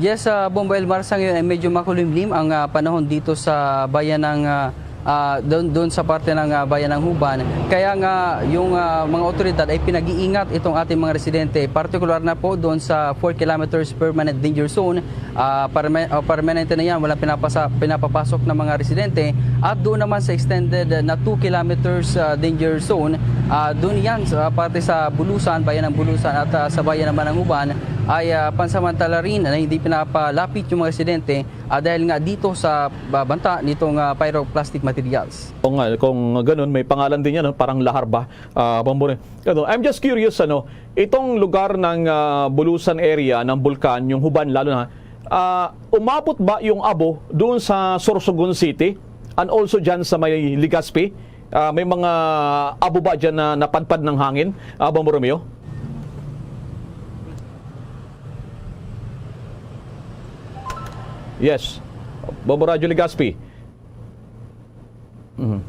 Yes, ah, Bombo Elmar, sa ngayon ay medyo makulimlim ang, ah, panahon dito sa bayan ng, ah, ah, doon, doon sa parte ng, ah, bayan ng Huban. Kaya nga yung, ah, mga otoridad ay pinag-iingat itong ating mga residente, partikular na po doon sa four kilometers permanent danger zone. Ah, perma- ah, permanente na yan, walang pinapasa- pinapapasok ng mga residente. At doon naman sa extended na two kilometers, ah, danger zone, ah, doon yan sa parte sa Bulusan, bayan ng Bulusan at, ah, sa bayan naman ng Huban ay, ah, pansamantala rin na hindi pinapalapit yung mga residente, ah, dahil nga dito sa ba- banta nitong, ah, pyroclastic materials. Kung, ah, kung ganun, may pangalan din yan, no? Parang lahar ba? Ah, Bombo Romeo. Ano, I'm just curious, ano, itong lugar ng, ah, Bulusan area ng Bulkan, yung Huban lalo na, ah, umabot ba yung abo doon sa Sorsogon City and also dyan sa may Legazpi? Ah, may mga abo ba dyan na napadpad ng hangin, ah, Bombo Romeo? Yes. Bombo Radyo Legazpi. Mhm.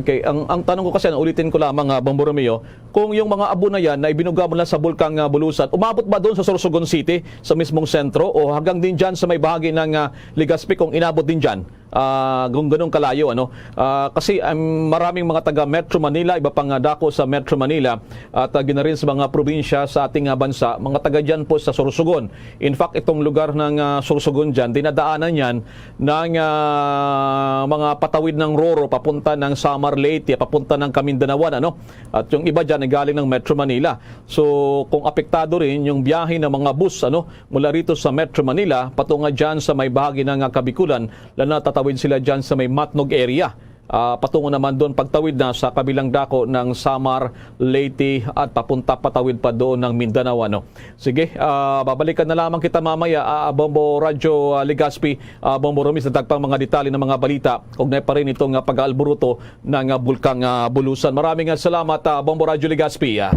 Okay, ang, ang tanong ko kasi, ano, ulitin ko lamang, ah, Bombo Romeo, kung yung mga abo na yan na ibinuga mula sa Bulkang, ah, Bulusan, umabot ba doon sa Sorsogon City, sa mismong sentro, o hanggang din dyan sa may bahagi ng, ah, Legazpi, kung inabot din dyan? Ah, kung ganun kalayo, ano? Ah, kasi, um, maraming mga taga Metro Manila, iba pang, ah, dako sa Metro Manila, at, ah, gina rin sa mga probinsya sa ating, ah, bansa, mga taga dyan po sa Sorsogon. In fact, itong lugar ng, ah, Sorsogon dyan, dinadaanan yan ng, ah, mga patawid ng Roro, papunta ng Samar, Leyte, papunta ng Camindanao, ano? At yung iba dyan ay galing ng Metro Manila. So, kung apektado rin yung biyahe ng mga bus, ano, mula rito sa Metro Manila, patungo dyan sa may bahagi ng, ah, Kabikulan, lalo na tatawid sila dyan sa may Matnog area. Ah, patungo naman doon, pagtawid na sa kabilang dako ng Samar, Leyte, at papunta, patawid pa doon ng Mindanao, ano. Sige, ah, babalikan na lamang kita mamaya, ah, Bombo Radyo, ah, Legazpi, ah, Bombo Romeo, sa dagpang mga detalye ng mga balita, ugnay pa rin itong, ah, pag-aalburuto ng, ah, Bulkang, ah, Bulusan. Maraming, ah, salamat, ah, Bombo Radyo Legazpi, ah.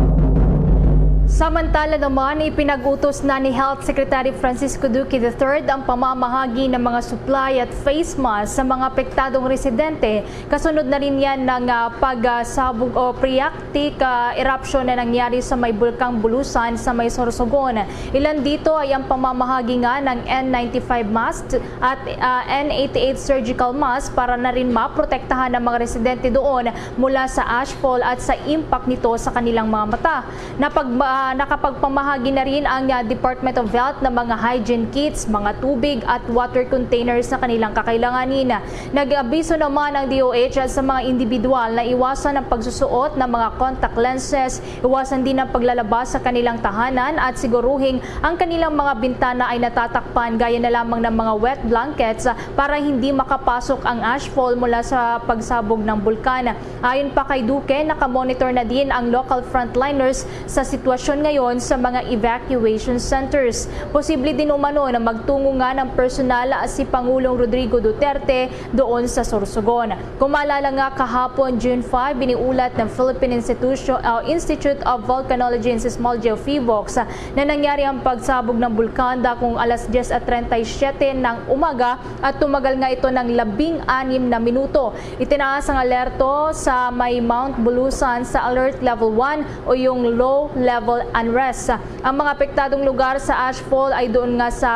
Samantala naman, ipinag-utos na ni Health Secretary Francisco Duque the third ang pamamahagi ng mga supply at face mask sa mga apektadong residente. Kasunod na rin yan ng, ah, pagsabog o phreatic, ah, eruption na nangyari sa may Bulkang Bulusan sa may Sorsogon. Ilan dito ay ang pamamahagi nga ng N ninety-five mask at, ah, N eighty-eight surgical mask para na rin maprotektahan ang mga residente doon mula sa ashfall at sa impact nito sa kanilang mga mata. Napag-, ah, nakapagpamahagi na rin ang, ah, Department of Health ng mga hygiene kits, mga tubig at water containers na kanilang kakailanganin. Nag-abiso naman ang D O H sa mga individual na iwasan ang pagsusuot ng mga contact lenses, iwasan din ang paglalaba sa kanilang tahanan at siguruhing ang kanilang mga bintana ay natatakpan gaya na lamang ng mga wet blankets para hindi makapasok ang ashfall mula sa pagsabog ng bulkan. Ayon pa kay Duque, nakamonitor na din ang local frontliners sa sitwasyon ngayon sa mga evacuation centers. Posible din umano na magtungo nga ng personal si Pangulong Rodrigo Duterte doon sa Sorsogon. Kung maalala nga, kahapon, June five, biniulat ng Philippine Institution, uh, Institute of Volcanology and Seismology o PHIVOLCS na nangyari ang pagsabog ng bulkan dakong alas diyes at treinta y siete ng umaga at tumagal nga ito ng labing anim na minuto. Itinaas ang alerto sa may Mount Bulusan sa Alert Level one o yung Low Level Unrest. Ang mga apektadong lugar sa ashfall ay doon nga sa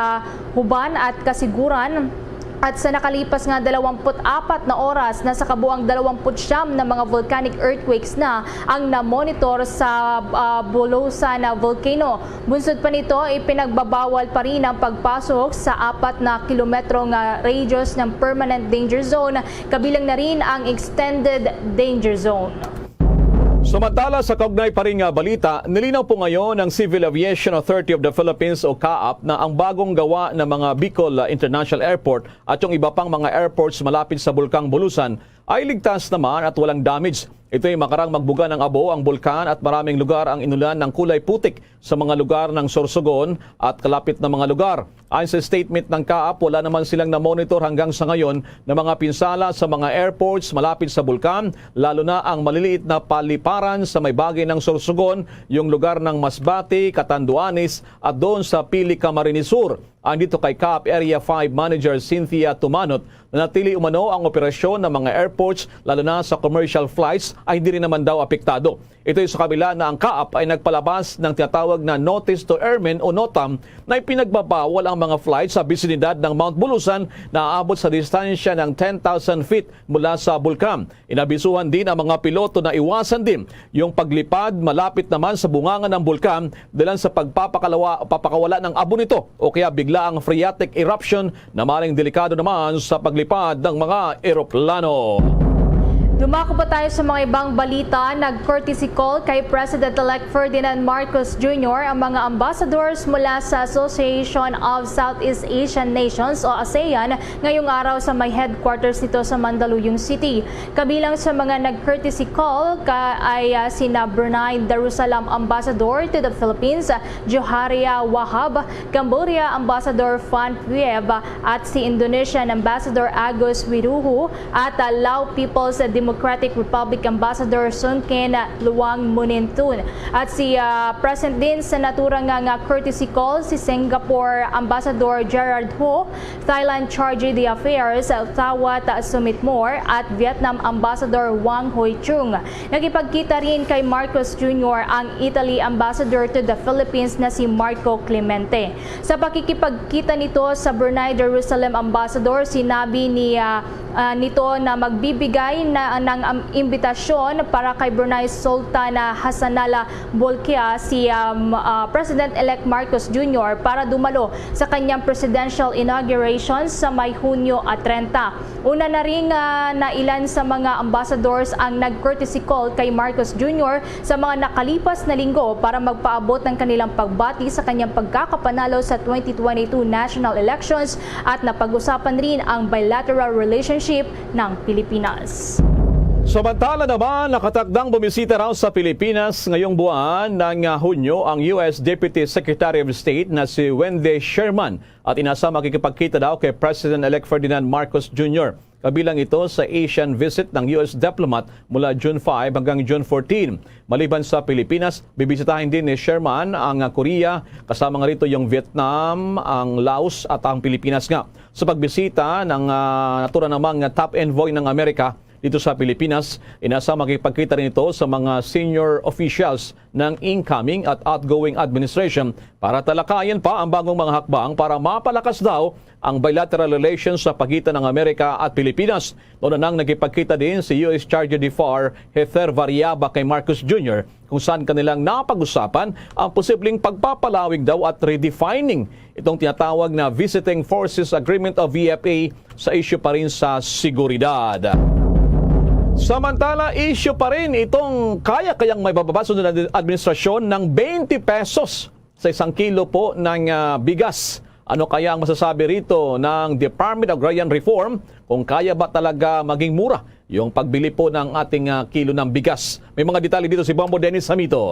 Huban at Kasiguran. At sa nakalipas nga dalawampu't apat na oras, nasa kabuang dalawampu't siyam na mga volcanic earthquakes na ang na-monitor sa, ah, Bulusan na volcano. Bunsod pa nito, ipinagbabawal pa rin ang pagpasok sa apat na kilometro nga radius ng permanent danger zone, kabilang na rin ang extended danger zone. Samantala, sa kaugnay pa rin nga balita, nilinaw po ngayon ng Civil Aviation Authority of the Philippines o CAAP na ang bagong gawa ng mga Bicol, uh, International Airport at yung iba pang mga airports malapit sa Bulkang Bulusan ay ligtas naman at walang damage. Ito'y makarang magbuga ng abo ang bulkan at maraming lugar ang inulan ng kulay putik sa mga lugar ng Sorsogon at kalapit na mga lugar. Ayon sa statement ng CAAP, wala naman silang na-monitor hanggang sa ngayon na mga pinsala sa mga airports malapit sa bulkan, lalo na ang maliliit na paliparan sa may bagay ng Sorsogon, yung lugar ng Masbate, Catanduanes, at doon sa Pili, Camarines Sur. Ayon dito kay CAAP Area five Manager Cynthia Tumanot, nanatili umano ang operasyon ng mga airports, lalo na sa commercial flights, ay hindi rin naman daw apektado. Ito'y sa kabila na ang CAAP ay nagpalabas ng tinatawag na Notice to Airmen o NOTAM na ipinagbabawal ang mga flight sa bisinidad ng Mount Bulusan na aabot sa distansya ng ten thousand feet mula sa bulkan. Inabisuhan din ang mga piloto na iwasan din yung paglipad malapit naman sa bunganga ng bulkan dahil sa pagpapakalawa, papakawala ng abo nito o kaya bigla ang phreatic eruption na maring delikado naman sa paglipad ng mga eroplano. Dumako pa tayo sa mga ibang balita. Nag-courtesy call kay President-elect Ferdinand Marcos Junior ang mga ambassadors mula sa Association of Southeast Asian Nations o ASEAN ngayong araw sa may headquarters nito sa Mandaluyong City. Kabilang sa mga nag-courtesy call ka ay, ah, sina Brunei Darussalam Ambassador to the Philippines, Joharia Wahab, Cambodia Ambassador Fan Pueb, at si Indonesian Ambassador Agus Wiruhu at, ah, Lao People's Democratic Republic Ambassador Sun Ken Luang Munintun. At si, ah, present din sa naturang nga, nga courtesy call si Singapore Ambassador Gerard Ho, Thailand Charge d'Affaires Thawat Sumitmore at Vietnam Ambassador Wang Hoi Chung. Nakipagkita rin kay Marcos Junior ang Italy Ambassador to the Philippines na si Marco Clemente. Sa pakikipagkita nito sa Brunei Darussalam Ambassador, sinabi ni, ah, ah, nito na magbibigay na ng, um, imbitasyon para kay Brunei Sultan, ah, Hassanal Bolkiah si, um, ah, President-elect Marcos Junior para dumalo sa kanyang presidential inauguration sa may Hunyo, ah, treinta. Una na rin, ah, na ilan sa mga ambassadors ang nag-courtesy call kay Marcos Junior sa mga nakalipas na linggo para magpaabot ng kanilang pagbati sa kanyang pagkakapanalo sa twenty twenty-two national elections at napag-usapan rin ang bilateral relationship ng Pilipinas. Samantala naman, nakatakdang bumisita raw sa Pilipinas ngayong buwan ng, ah, Hunyo ang U S Deputy Secretary of State na si Wendy Sherman at inasa makikipagkita daw kay President-elect Ferdinand Marcos Junior. Kabilang ito sa Asian visit ng U S diplomat mula June five hanggang June fourteen. Maliban sa Pilipinas, bibisitahin din ni Sherman ang, ah, Korea, kasama nga rito yung Vietnam, ang Laos at ang Pilipinas nga. Sa pagbisita ng, ah, naturang namang top envoy ng Amerika dito sa Pilipinas, inasa makipagkita rin ito sa mga senior officials ng incoming at outgoing administration para talakayan pa ang bagong mga hakbang para mapalakas daw ang bilateral relations sa pagitan ng Amerika at Pilipinas. Nauna nang nagkipagkita din si U S Charge d'Affaires Heather Variaba kay Marcos Junior, kung saan kanilang napag-usapan ang posibleng pagpapalawig daw at redefining itong tinatawag na Visiting Forces Agreement o V F A sa isyu pa rin sa seguridad. Samantala, isyu pa rin itong kaya-kayang maibababa sa administrasyon ng twenty pesos sa isang kilo po ng, ah, bigas. Ano kaya ang masasabi rito ng Department of Agrarian Reform kung kaya ba talaga maging mura yung pagbili po ng ating, ah, kilo ng bigas? May mga detalye dito si Bombo Dennis Hamito.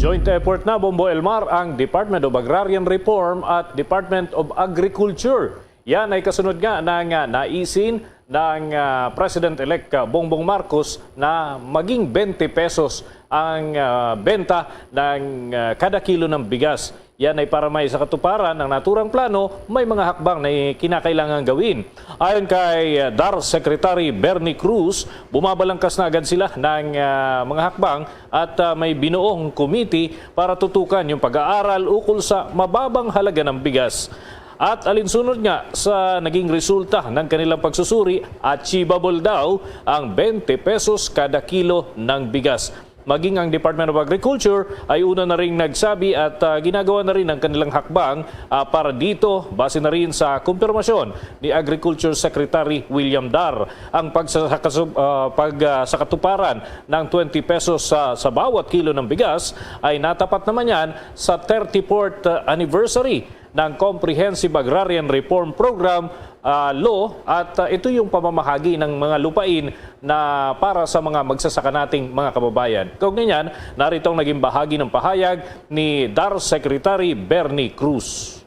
Joint effort na, Bombo Elmar, ang Department of Agrarian Reform at Department of Agriculture. Yan ay kasunod nga ng, ah, naisin ng, ah, President-elect, ah, Bongbong Marcos na maging twenty pesos ang, ah, benta ng, ah, kada kilo ng bigas. Yan ay para maisakatuparan ang naturang plano, may mga hakbang na kinakailangang gawin. Ayon kay, ah, DAR Secretary Bernie Cruz, bumabalangkas na agad sila ng, ah, mga hakbang at, ah, may binuong komite para tutukan yung pag-aaral ukol sa mababang halaga ng bigas. At alinsunod nga sa naging resulta ng kanilang pagsusuri, achievable daw ang twenty pesos kada kilo ng bigas. Maging ang Department of Agriculture ay una na ring nagsabi at, ah, ginagawa na rin ang kanilang hakbang, ah, para dito, base na rin sa kumpirmasyon ni Agriculture Secretary William Dar. Ang pagsasakasu-, ah, pag, ah, sakatuparan ng twenty pesos sa, sa bawat kilo ng bigas ay natapat naman yan sa thirty-fourth anniversary ng Comprehensive Agrarian Reform Program, ah, Law, at, ah, ito yung pamamahagi ng mga lupain na para sa mga magsasaka nating mga kababayan. Kaugnay niyan, narito ang naging bahagi ng pahayag ni DAR Secretary Bernie Cruz.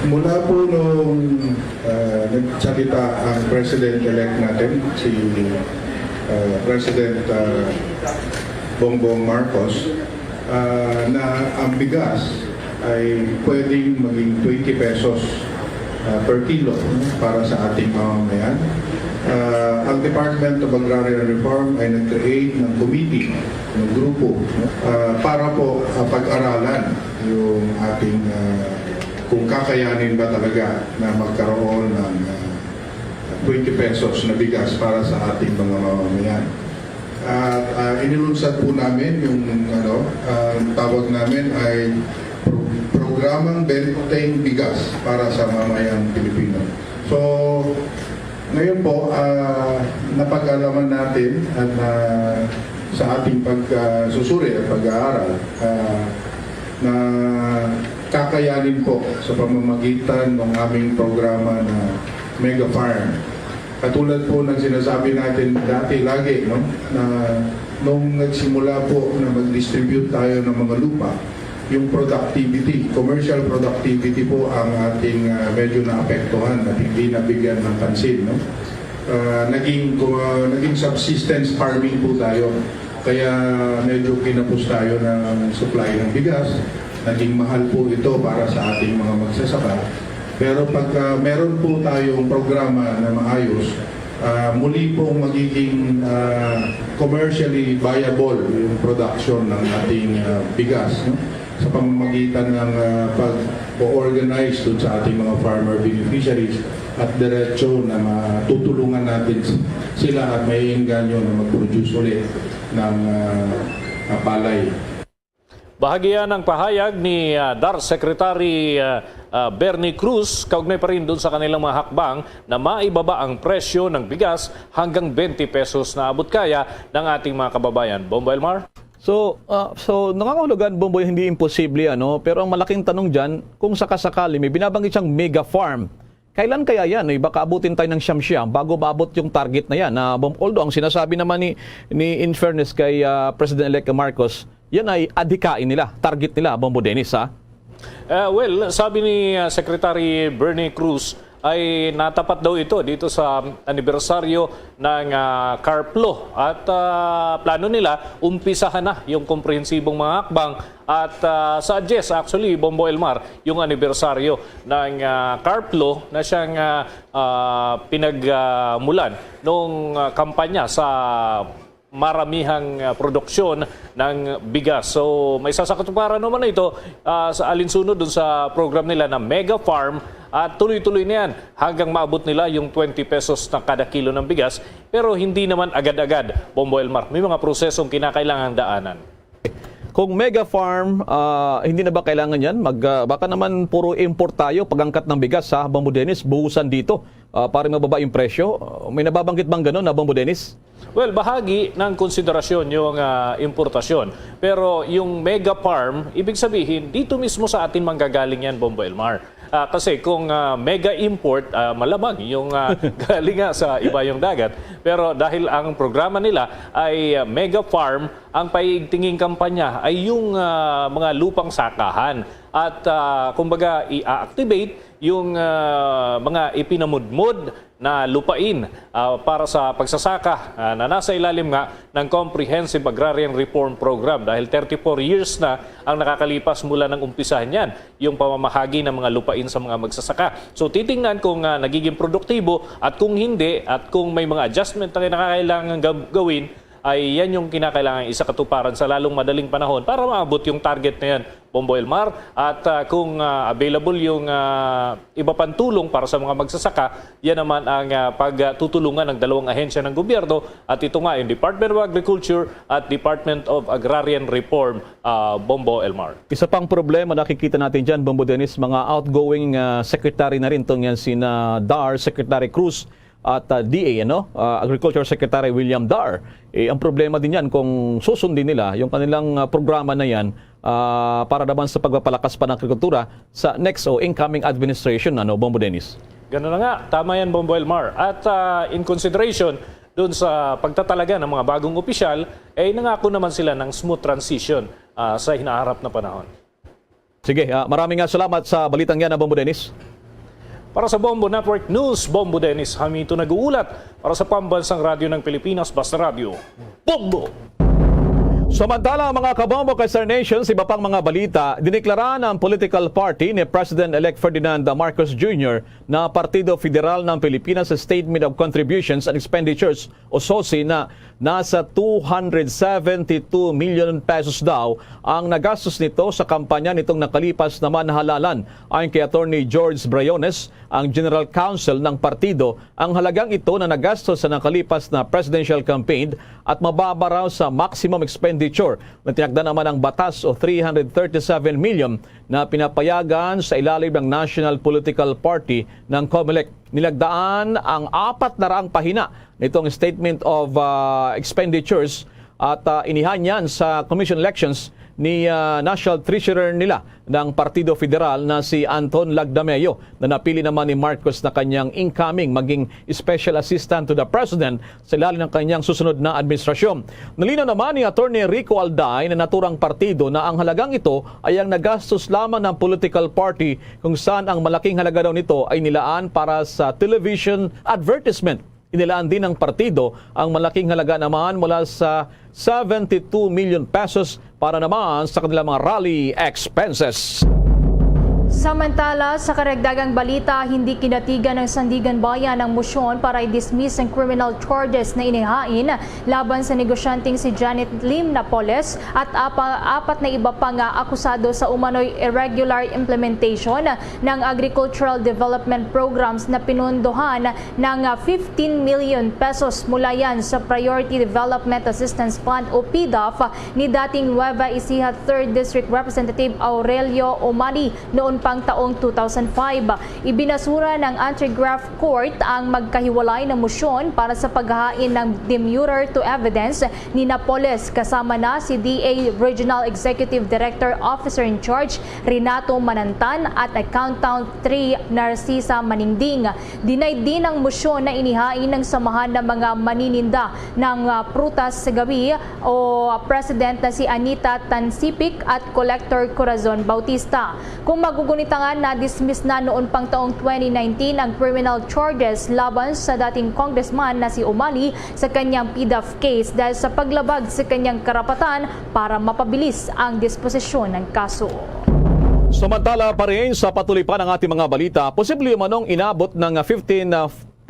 Mula po nung, ah, nagsalita ang President-elect natin, si, ah, President, ah, Bongbong Marcos, ah, na ang bigas ay pwedeng maging twenty pesos, ah, per kilo, no, para sa ating mamamayan. Ah, ang Department of Agrarian Reform ay nag-create ng committee, ng grupo, no, ah, para po, ah, pag-aralan yung ating, ah, kung kakayanin ba talaga na magkaroon ng, ah, twenty pesos na bigas para sa ating mga mamamayan. At, ah, inilunsad po namin yung, ano, ang tawag namin ay pro-, programang Benteng Bigas para sa Mamayang Pilipino. So, ngayon po, ah, napag-alaman natin at na, sa ating pag, ah, susuri at pag-aaral, ah, na kakayanin po sa pamamagitan ng aming programa na Mega Farm. Katulad po ng sinasabi natin dati lagi, no, na nung nagsimula po na mag-distribute tayo ng mga lupa, yung productivity, commercial productivity po ang ating, ah, medyo naapektuhan at hindi nabigyan ng pansin, no? Ah, naging, ah, naging subsistence farming po tayo. Kaya medyo kinapos tayo ng supply ng bigas. Naging mahal po ito para sa ating mga magsasaka. Pero pagka meron po tayong programa na maayos, ah, muli pong magiging, ah, commercially viable yung production ng ating, ah, bigas, no? Sa pamamagitan ng, ah, pag-o-organize dun sa ating mga farmer beneficiaries at diretso na matutulungan natin s-, sila at maiengganyo na mag-produce ulit ng, ah, ah, palay. Bahagi yan ang pahayag ni, ah, DAR Secretary, ah, ah, Bernie Cruz, kaugnay pa rin dun sa kanilang mga hakbang na maibaba ang presyo ng bigas hanggang twenty pesos na abot kaya ng ating mga kababayan. Bombo Elmar? So, ah, so, nangangahulugan, Bomboy, hindi imposible, ano? Pero ang malaking tanong dyan, kung sakasakali may binabanggit siyang mega farm, kailan kaya yan? Eh, baka abutin tayo ng siyam-siyam bago maabot yung target na yan. Na, Bom-, although ang sinasabi naman ni, ni, in fairness kay, ah, President-elect Marcos, yan ay adhikain nila, target nila, Bombo Dennis, ha? Eh, well, sabi ni, ah, Secretary Bernie Cruz, ay natapat daw ito dito sa anibersaryo ng, ah, CARP Law. At, ah, plano nila, umpisahan na yung komprehensibong mga hakbang. At, ah, sa Dies, actually, Bombo Elmar, yung anibersaryo ng, ah, CARP Law na siyang, ah, ah, pinagmulan nung, ah, kampanya sa maramihang, ah, produksyon ng bigas. So, may sasakatuparan naman na ito, ah, sa alinsunod dun sa program nila na Mega Farm, at tuloy-tuloy na yan hanggang maabot nila yung twenty pesos na kada kilo ng bigas. Pero hindi naman agad-agad, Bombo Elmar. May mga prosesong kinakailangang daanan. Kung Mega Farm, ah, hindi na ba kailangan yan? Mag, ah, baka naman puro import tayo, pag-angkat ng bigas, ha, Bombo Dennis, buhusan dito, ah, para mababa yung presyo. Ah, may nababanggit bang ganun, ha, Bombo Dennis? Well, bahagi ng konsiderasyon yung, ah, importasyon. Pero yung mega farm, ibig sabihin, dito mismo sa atin manggagaling yan, Bombo Elmar. Ah, kasi kung, ah, mega import, ah, malamang yung, ah, galing nga sa iba yung dagat. Pero dahil ang programa nila ay, ah, mega farm, ang paiigtinging kampanya ay yung, ah, mga lupang sakahan. At, ah, kumbaga, i-activate yung, ah, mga ipinamudmod na lupain, ah, para sa pagsasaka, ah, na nasa ilalim nga ng Comprehensive Agrarian Reform Program, dahil thirty-four years na ang nakakalipas mula nang umpisahan yan, yung pamamahagi ng mga lupain sa mga magsasaka. So, titingnan kung, ah, nagiging produktibo at kung hindi, at kung may mga adjustment na kinakailangan gab-, gawin, ay yan yung kinakailangan isa katuparan sa lalong madaling panahon para maabot yung target na yan, Bombo Elmar. At, ah, kung, ah, available yung, ah, iba pang tulong para sa mga magsasaka, yan naman ang, ah, pagtutulungan ng dalawang ahensya ng gobyerno, at ito nga yung Department of Agriculture at Department of Agrarian Reform, ah, Bombo Elmar. Isa pang problema nakikita natin dyan, Bombo Dennis, mga outgoing, ah, secretary na rin tong yan, sina Dar, Secretary Cruz, at, ah, D A, ano, ah, Agriculture Secretary William Dar. Eh, ang problema din yan kung susundin nila yung kanilang, ah, programa na yan, ah, para naman sa pagpapalakas pa ng agrikultura sa next o incoming administration, ano, Bombo Dennis? Ganun na nga. Tama yan, Bombo Elmar. At, ah, in consideration dun sa pagtatalaga ng mga bagong opisyal, eh, nangako naman sila ng smooth transition, ah, sa hinaharap na panahon. Sige, ah, maraming nga salamat sa balitang yan, ah, Bombo Dennis. Para sa Bombo Network News, Bombo Dennis Hamito nag-uulat. Para sa Pambansang Radyo ng Pilipinas, Basta Radyo, Bombo! Samantala, mga kabombo kay Star Nation, sa iba pang mga balita, diniklara ng political party ni President-elect Ferdinand Marcos Junior na Partido Federal ng Pilipinas sa Statement of Contributions and Expenditures o SOCE na nasa two hundred seventy-two million pesos daw ang nagastos nito sa kampanya nitong nakalipas na manhalalan. Ayon kay Attorney George Briones, ang General Counsel ng partido, ang halagang ito na nagastos sa nakalipas na presidential campaign at mababa raw sa maximum expenditure na tinakda naman ang batas o three hundred thirty-seven million na pinapayagan sa ilalim ng National Political Party ng COMELEC. Nilagdaan ang apat na raang pahina nitong Statement of, ah, Expenditures at, ah, inihan yan sa Commission Elections ni, ah, National Treasurer nila ng Partido Federal na si Anton Lagdameo, na napili naman ni Marcos na kanyang incoming maging Special Assistant to the President sa ilalim ng kanyang susunod na administrasyon. Nalinaw naman ni Attorney Rico Alday na naturang partido na ang halagang ito ay ang nagastos lamang ng political party, kung saan ang malaking halaga daw nito ay nilaan para sa television advertisement. Inilaan din ng partido ang malaking halaga naman mula sa seventy-two million pesos para naman sa kanilang mga rally expenses. Samantala, sa karagdagang balita, hindi kinatigan ng Sandiganbayan ang motion para i-dismiss ang criminal charges na inihain laban sa negosyanteng si Janet Lim Napoles at apa-, apat na iba pa nga akusado sa umano'y irregular implementation ng agricultural development programs na pinondohan ng, ah, fifteen million pesos mula yan sa Priority Development Assistance Fund o PDAF ni dating Nueva Ecija Third District Representative Aurelio Umali noon pang taong two thousand five. Ibinasura ng Anti-Graft Court ang magkahiwalay na motion para sa paghahain ng demurrer to evidence ni Napoles, kasama na si D A Regional Executive Director, Officer in Charge Renato Manantan at Accountant three Narcisa Maningding. Deny din ang motion na inihain ng samahan ng mga manininda ng, ah, prutas sa gabi o president na si Anita Tansipik at Collector Corazon Bautista. Kung magugunitangan, na-dismiss na noon pang taong twenty nineteen ang criminal charges laban sa dating congressman na si Umali sa kanyang PDAF case dahil sa paglabag sa kanyang karapatan para mapabilis ang disposisyon ng kaso. Samantala pa rin, sa patuloy pa ng ating mga balita, posible umanong inabot ng fifteen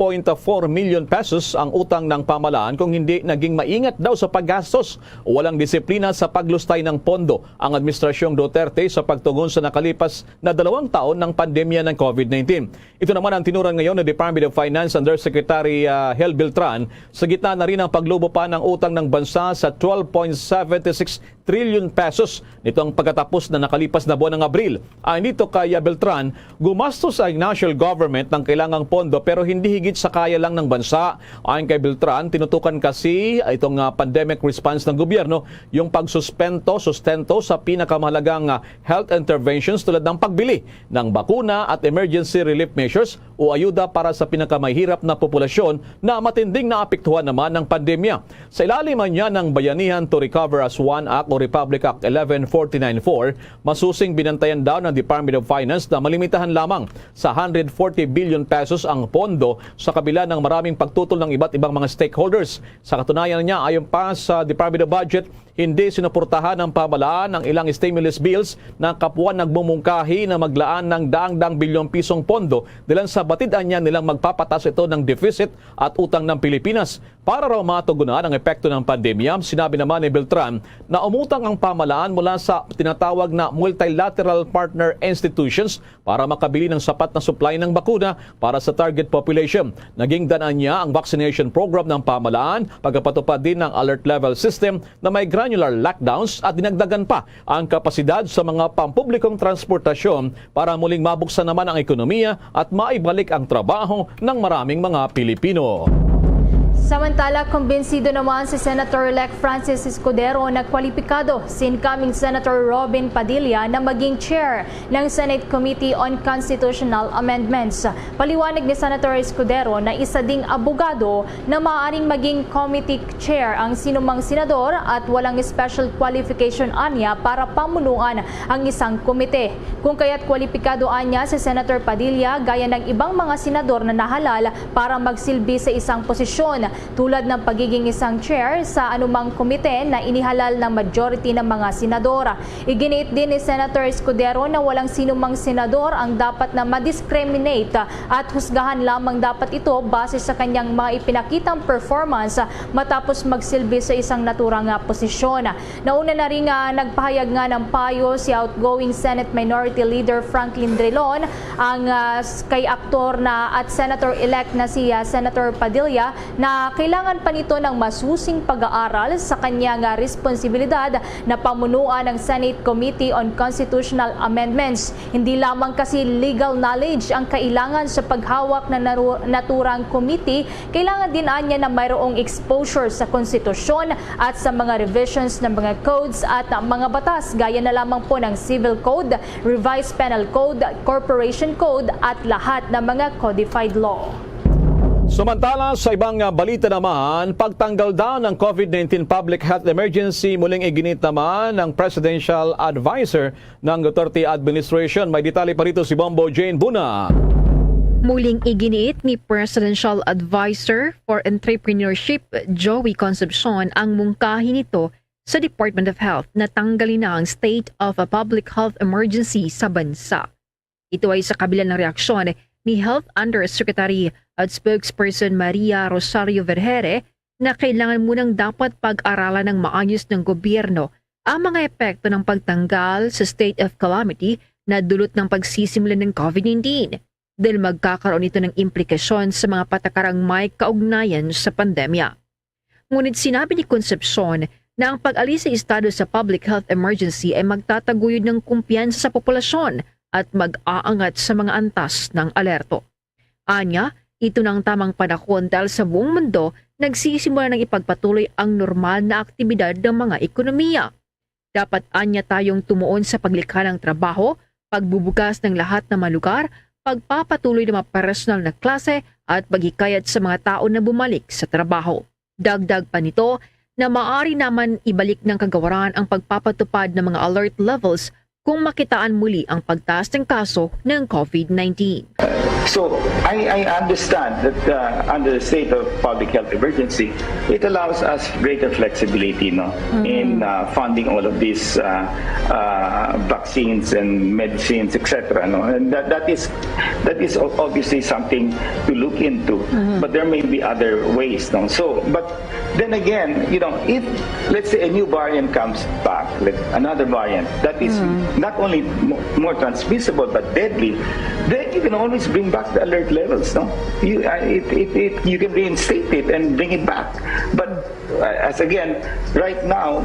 point four million pesos ang utang ng pamahalaan kung hindi naging maingat daw sa paggastos o walang disiplina sa paglustay ng pondo ang Administrasyong Duterte sa pagtugon sa nakalipas na dalawang taon ng pandemya ng COVID nineteen. Ito naman ang tinuran ngayon ng Department of Finance Undersecretary, ah, Hel Beltran, sa gitna na rin ang paglubo pa ng utang ng bansa sa twelve point seven six trilyon pesos nitong pagkatapos na nakalipas na buwan ng Abril. Ayon dito kay, ah, Beltran, gumastos ang national government ng kailangang pondo, pero hindi higit sa kaya lang ng bansa. Ayon kay Beltran, tinutukan kasi itong, ah, pandemic response ng gobyerno yung pagsuspento, sustento sa pinakamahalagang, ah, health interventions tulad ng pagbili ng bakuna at emergency relief measures o ayuda para sa pinakamahirap na populasyon na matinding naapektuhan naman ng pandemya. Sa ilalim man niya ng Bayanihan to Recover as One Act o Republic Act eleven forty-nine four, masusing binantayan daw ng Department of Finance na malimitahan lamang sa hundred forty billion pesos ang pondo sa kabila ng maraming pagtutol ng iba't ibang mga stakeholders. Sa katunayan niya, ayon pa sa Department of Budget, hindi sinuportahan ng pamahalaan ang ilang stimulus bills na kapuan nagmumungkahi na maglaan ng daang-daang bilyong pisong pondo dalan sa batid anya nilang magpapatas ito ng deficit at utang ng Pilipinas. Para raw matugunan ang epekto ng pandemya, sinabi naman ni Beltran na umutang ang pamahalaan mula sa tinatawag na multilateral partner institutions para makabili ng sapat na supply ng bakuna para sa target population. Naging daan niya ang vaccination program ng pamahalaan, pagpapatupad din ng alert level system na may granular lockdowns at dinagdagan pa ang kapasidad sa mga pampublikong transportasyon para muling mabuksan naman ang ekonomiya at maibalik ang trabaho ng maraming mga Pilipino. Samantala, kumbinsido naman si Senator-elect Francis Escudero na kwalipikado si incoming Senator Robin Padilla na maging chair ng Senate Committee on Constitutional Amendments. Paliwanag ni Senator Escudero na isa ding abogado na maaaring maging committee chair ang sinumang senador at walang special qualification anya para pamunuan ang isang komite. Kung kaya't kwalipikado anya si Senator Padilla gaya ng ibang mga senador na nahalal para magsilbi sa isang posisyon, tulad ng pagiging isang chair sa anumang komite na inihalal ng majority ng mga senador. Iginiit din ni Senator Escudero na walang sinumang senador ang dapat na ma-discriminate at husgahan lamang dapat ito base sa kanyang mga ipinakitang performance matapos magsilbi sa isang naturang nga posisyon. Nauna na rin nga nagpahayag nga ng payo si outgoing Senate Minority Leader Franklin Drilon, ang, ah, s- kay aktor na at Senator-elect na si, ah, Senator Padilla, na kailangan pa nito ng masusing pag-aaral sa kanya nga responsibilidad na pamunuan ang Senate Committee on Constitutional Amendments. Hindi lamang kasi legal knowledge ang kailangan sa paghawak ng naru- naturang committee, kailangan din anya na mayroong exposure sa konstitusyon at sa mga revisions ng mga codes at mga batas gaya na lamang po ng Civil Code, Revised Penal Code, Corporation Code at lahat ng mga codified law. Samantala, sa ibang, ah, balita naman, pagtanggal daw ng COVID nineteen public health emergency, muling iginiit naman ng presidential advisor ng Duterte administration. May detalye pa rito si Bombo Jane Buna. Muling iginiit ni Presidential Advisor for Entrepreneurship Joey Concepcion ang mungkahi nito sa Department of Health na tanggalin na ang state of a public health emergency sa bansa. Ito ay sa kabila ng reaksyon ni Health Undersecretary at Spokesperson Maria Rosario Vergere na kailangan munang dapat pag-aralan ng maayos ng gobyerno ang mga epekto ng pagtanggal sa state of calamity na dulot ng pagsisimula ng COVID nineteen, dahil magkakaroon ito ng implikasyon sa mga patakarang may kaugnayan sa pandemya. Ngunit sinabi ni Concepcion na ang pag-alis sa estado sa public health emergency ay magtataguyod ng kumpiyansa sa populasyon at mag-aangat sa mga antas ng alerto. Anya, ito na ang tamang panahon dahil sa buong mundo nagsisimula ng ipagpatuloy ang normal na aktibidad ng mga ekonomiya. Dapat anya tayong tumuon sa paglikha ng trabaho, pagbubukas ng lahat ng mga lugar, pagpapatuloy ng mga personal na klase at paghikayat sa mga tao na bumalik sa trabaho. Dagdag pa nito na maaari naman ibalik ng kagawaran ang pagpapatupad ng mga alert levels kung makitaan muli ang pagtaas ng kaso ng COVID nineteen. So I, I understand that uh, under the state of public health emergency, it allows us greater flexibility, no, in uh, funding all of these uh, uh, vaccines and medicines, et cetera. No, and that, that is that is o- obviously something to look into. But there may be other ways, no. So, but then again, you know, if let's say a new variant comes back, like another variant that is not only mo- more transmissible but deadly, then you can always bring back the alert levels, no? You, uh, it, it, it, you can reinstate it and bring it back. But Uh, as again, right now,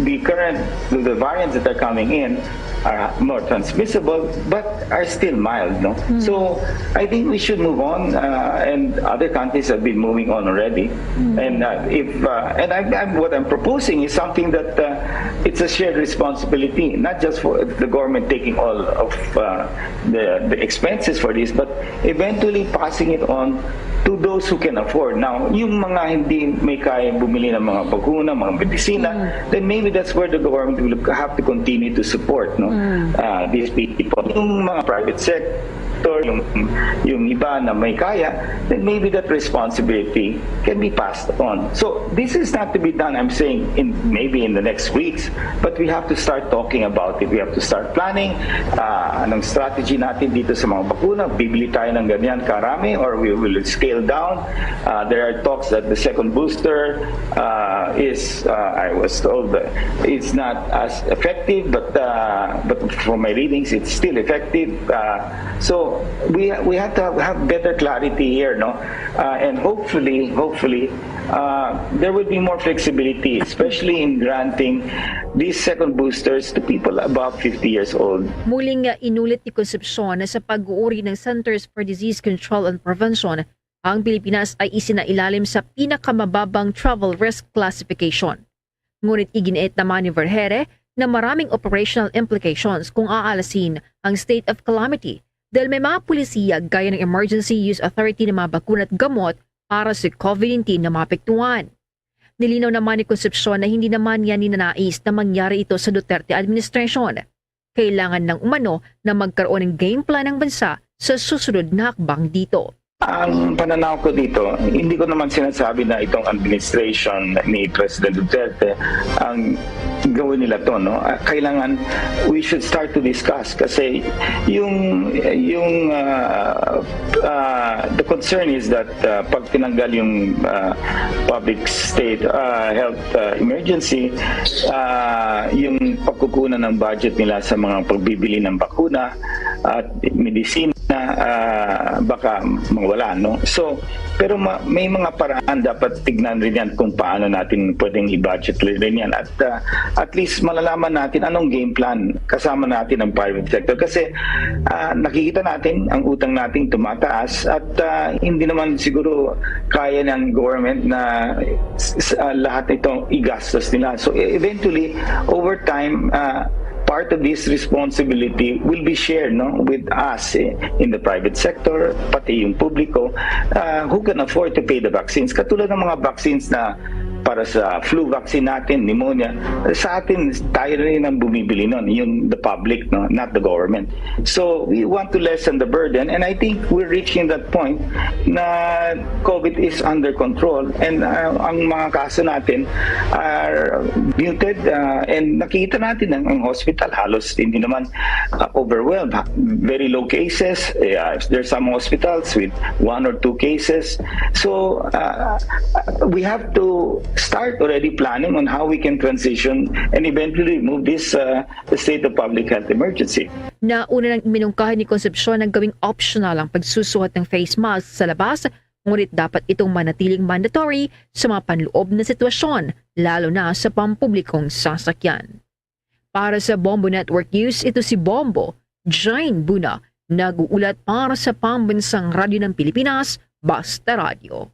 the current the variants that are coming in are more transmissible but are still mild, no? So I think we should move on, uh, and other countries have been moving on already. And uh, if uh, and I, I'm, what I'm proposing is something that uh, it's a shared responsibility, not just for the government taking all of uh, the the expenses for this, but eventually passing it on to those who can afford. Now, yung mga hindi may kaya bumili ng mga bakuna, mga medisina, then maybe that's where the government will have to continue to support, no? Uh, these people. Yung mga private sector, yung, yung iba na may kaya, then maybe that responsibility can be passed on. So this is not to be done, I'm saying, in maybe in the next weeks, but we have to start talking about it. We have to start planning. Uh, anong strategy natin dito sa mga bakuna? Bibili tayo ng ganyan karami or we will scale down? Uh, there are talks that the second booster uh, is, uh, I was told, uh, it's not as effective, but uh, but from my readings, it's still effective. Uh, so we we have to have, have better clarity here, no? Uh, and hopefully, hopefully, uh, there will be more flexibility, especially in granting these second boosters to people above fifty years old. Muling uh, inulit ni Concepcion na sa pag-uuri ng Centers for Disease Control and Prevention, ang Pilipinas ay isinailalim sa pinakamababang travel risk classification. Ngunit iginiit naman ni Vergeire na maraming operational implications kung aalasin ang state of calamity dahil may mga polisiya gaya ng Emergency Use Authority ng mga bakuna at gamot para sa COVID nineteen na maapektuhan. Nilinaw naman ni Concepcion na hindi naman niya ninanais na mangyari ito sa Duterte administration. Kailangan ng umano na magkaroon ng game plan ang bansa sa susunod na hakbang dito. Ang pananaw ko dito, hindi ko naman sinasabi na itong administration ni President Duterte ang gawin nila to, no? Ah, kailangan we should start to discuss kasi yung yung uh, uh, the concern is that uh, pag tinanggal yung uh, public state uh, health uh, emergency, uh, yung pagkukunan ng budget nila sa mga pagbibili ng bakuna at medisina uh, baka mawala, no? So pero ma- may mga paraan dapat tignan rin yan kung paano natin pwedeng i-budget rin yan at uh, at least malalaman natin anong game plan kasama natin ang private sector kasi uh, nakikita natin ang utang natin tumataas at uh, hindi naman siguro kaya ng government na uh, lahat ito igastos nila. So e-, eventually over time uh, part of this responsibility will be shared, no, with us eh, in the private sector, pati yung publiko uh, who can afford to pay the vaccines. Katulad ng mga vaccines na para sa flu vaccine natin, pneumonia, sa atin tayo rin ang bumibili nun, yung the public, no, not the government. So we want to lessen the burden and I think we're reaching that point na COVID is under control and uh, ang mga kaso natin are muted uh, and nakita natin ang, ang hospital halos hindi naman uh, overwhelmed. Very low cases. Uh, there's some hospitals with one or two cases. So uh, we have to start already planning on how we can transition and eventually remove this uh, state of public health emergency. Nauna nang minungkahi ni Concepcion na gawing optional ang pagsusuot ng face mask sa labas, ngunit dapat itong manatiling mandatory sa mga panloob na sitwasyon, lalo na sa pampublikong sasakyan. Para sa Bombo Network News, ito si Bombo, Jane Buna, nag-uulat para sa Pambansang Radyo ng Pilipinas, Basta Radyo.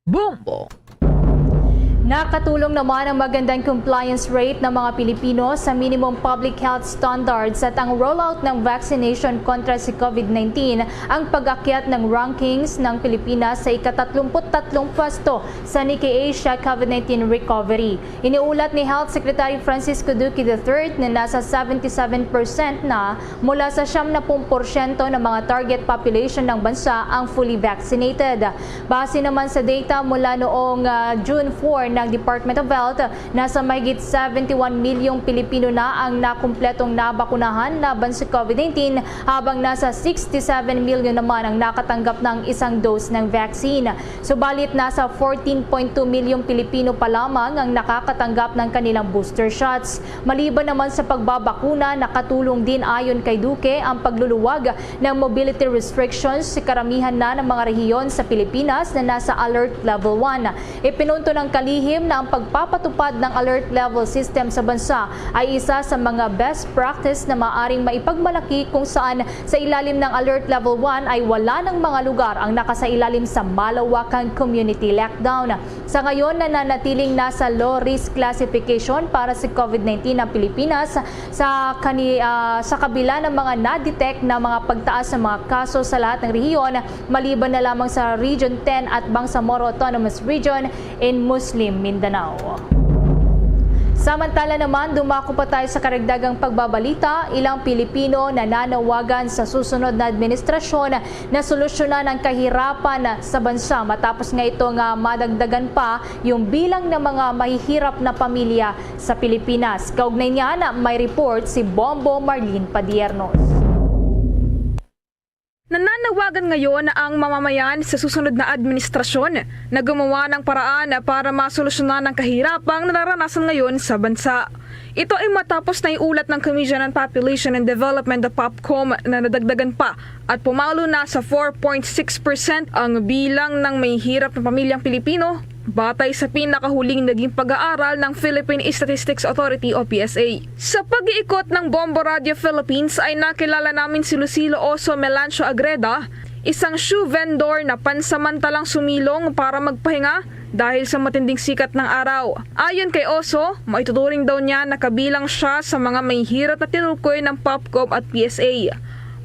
Bombo! Nakatulong naman ang magandang compliance rate ng mga Pilipino sa minimum public health standards at ang rollout ng vaccination kontra sa COVID nineteen ang pag-akyat ng rankings ng Pilipinas sa ika-tatlumpu't tatlong pwesto sa Nikkei Asia COVID nineteen Recovery. Iniulat ni Health Secretary Francisco Duque the third na nasa seventy-seven percent na mula sa siyam na pung porsyento ng mga target population ng bansa ang fully vaccinated. Base naman sa data mula noong ah, June four ng Department of Health, nasa mahigit seventy-one milyong Pilipino na ang nakumpletong nabakunahan laban sa COVID nineteen, habang nasa sixty-seven million naman ang nakatanggap ng isang dose ng vaccine. Subalit nasa fourteen point two milyong Pilipino pa lamang ang nakakatanggap ng kanilang booster shots. Maliban naman sa pagbabakuna, nakatulong din ayon kay Duque ang pagluluwag ng mobility restrictions sa karamihan na ng mga rehiyon sa Pilipinas na nasa Alert Level one. Ipinunto ng kalihi Lihim na ang pagpapatupad ng alert level system sa bansa ay isa sa mga best practice na maaring maipagmalaki, kung saan sa ilalim ng alert level one ay wala ng mga lugar ang nakasailalim sa malawakang community lockdown. Sa ngayon, nananatiling nasa low risk classification para sa COVID nineteen ang Pilipinas sa kani-, ah, sa kabila ng mga na-detect na mga pagtaas sa mga kaso sa lahat ng rehiyon, maliban na lamang sa Region ten at Bangsamoro Autonomous Region in Muslim Mindanao. Samantala naman, dumako pa tayo sa karagdagang pagbabalita. Ilang Pilipino nananawagan sa susunod na administrasyon na solusyonan ang kahirapan sa bansa, matapos nga ito nga madagdagan pa yung bilang ng mga mahihirap na pamilya sa Pilipinas. Kaugnay niyan, may report si Bombo Marlene Padiernos. Nananawagan ngayon ang mamamayan sa susunod na administrasyon na gumawa ng paraan para masolusyonan ang kahirapang nararanasan ngayon sa bansa. Ito ay matapos na iulat ng Commission on Population and Development o POPCOM na nadagdagan pa at pumalo na sa four point six percent ang bilang ng mahihirap na pamilyang Pilipino, batay sa pinakahuling naging pag-aaral ng Philippine Statistics Authority o P S A. Sa pag-iikot ng Bombo Radio Philippines ay nakilala namin si Lucilo Oso Melancio Agreda, isang shoe vendor na pansamantalang sumilong para magpahinga dahil sa matinding sikat ng araw. Ayon kay Oso, maituturing daw niya na kabilang siya sa mga mahihirap na tinukoy ng POPCOM at P S A.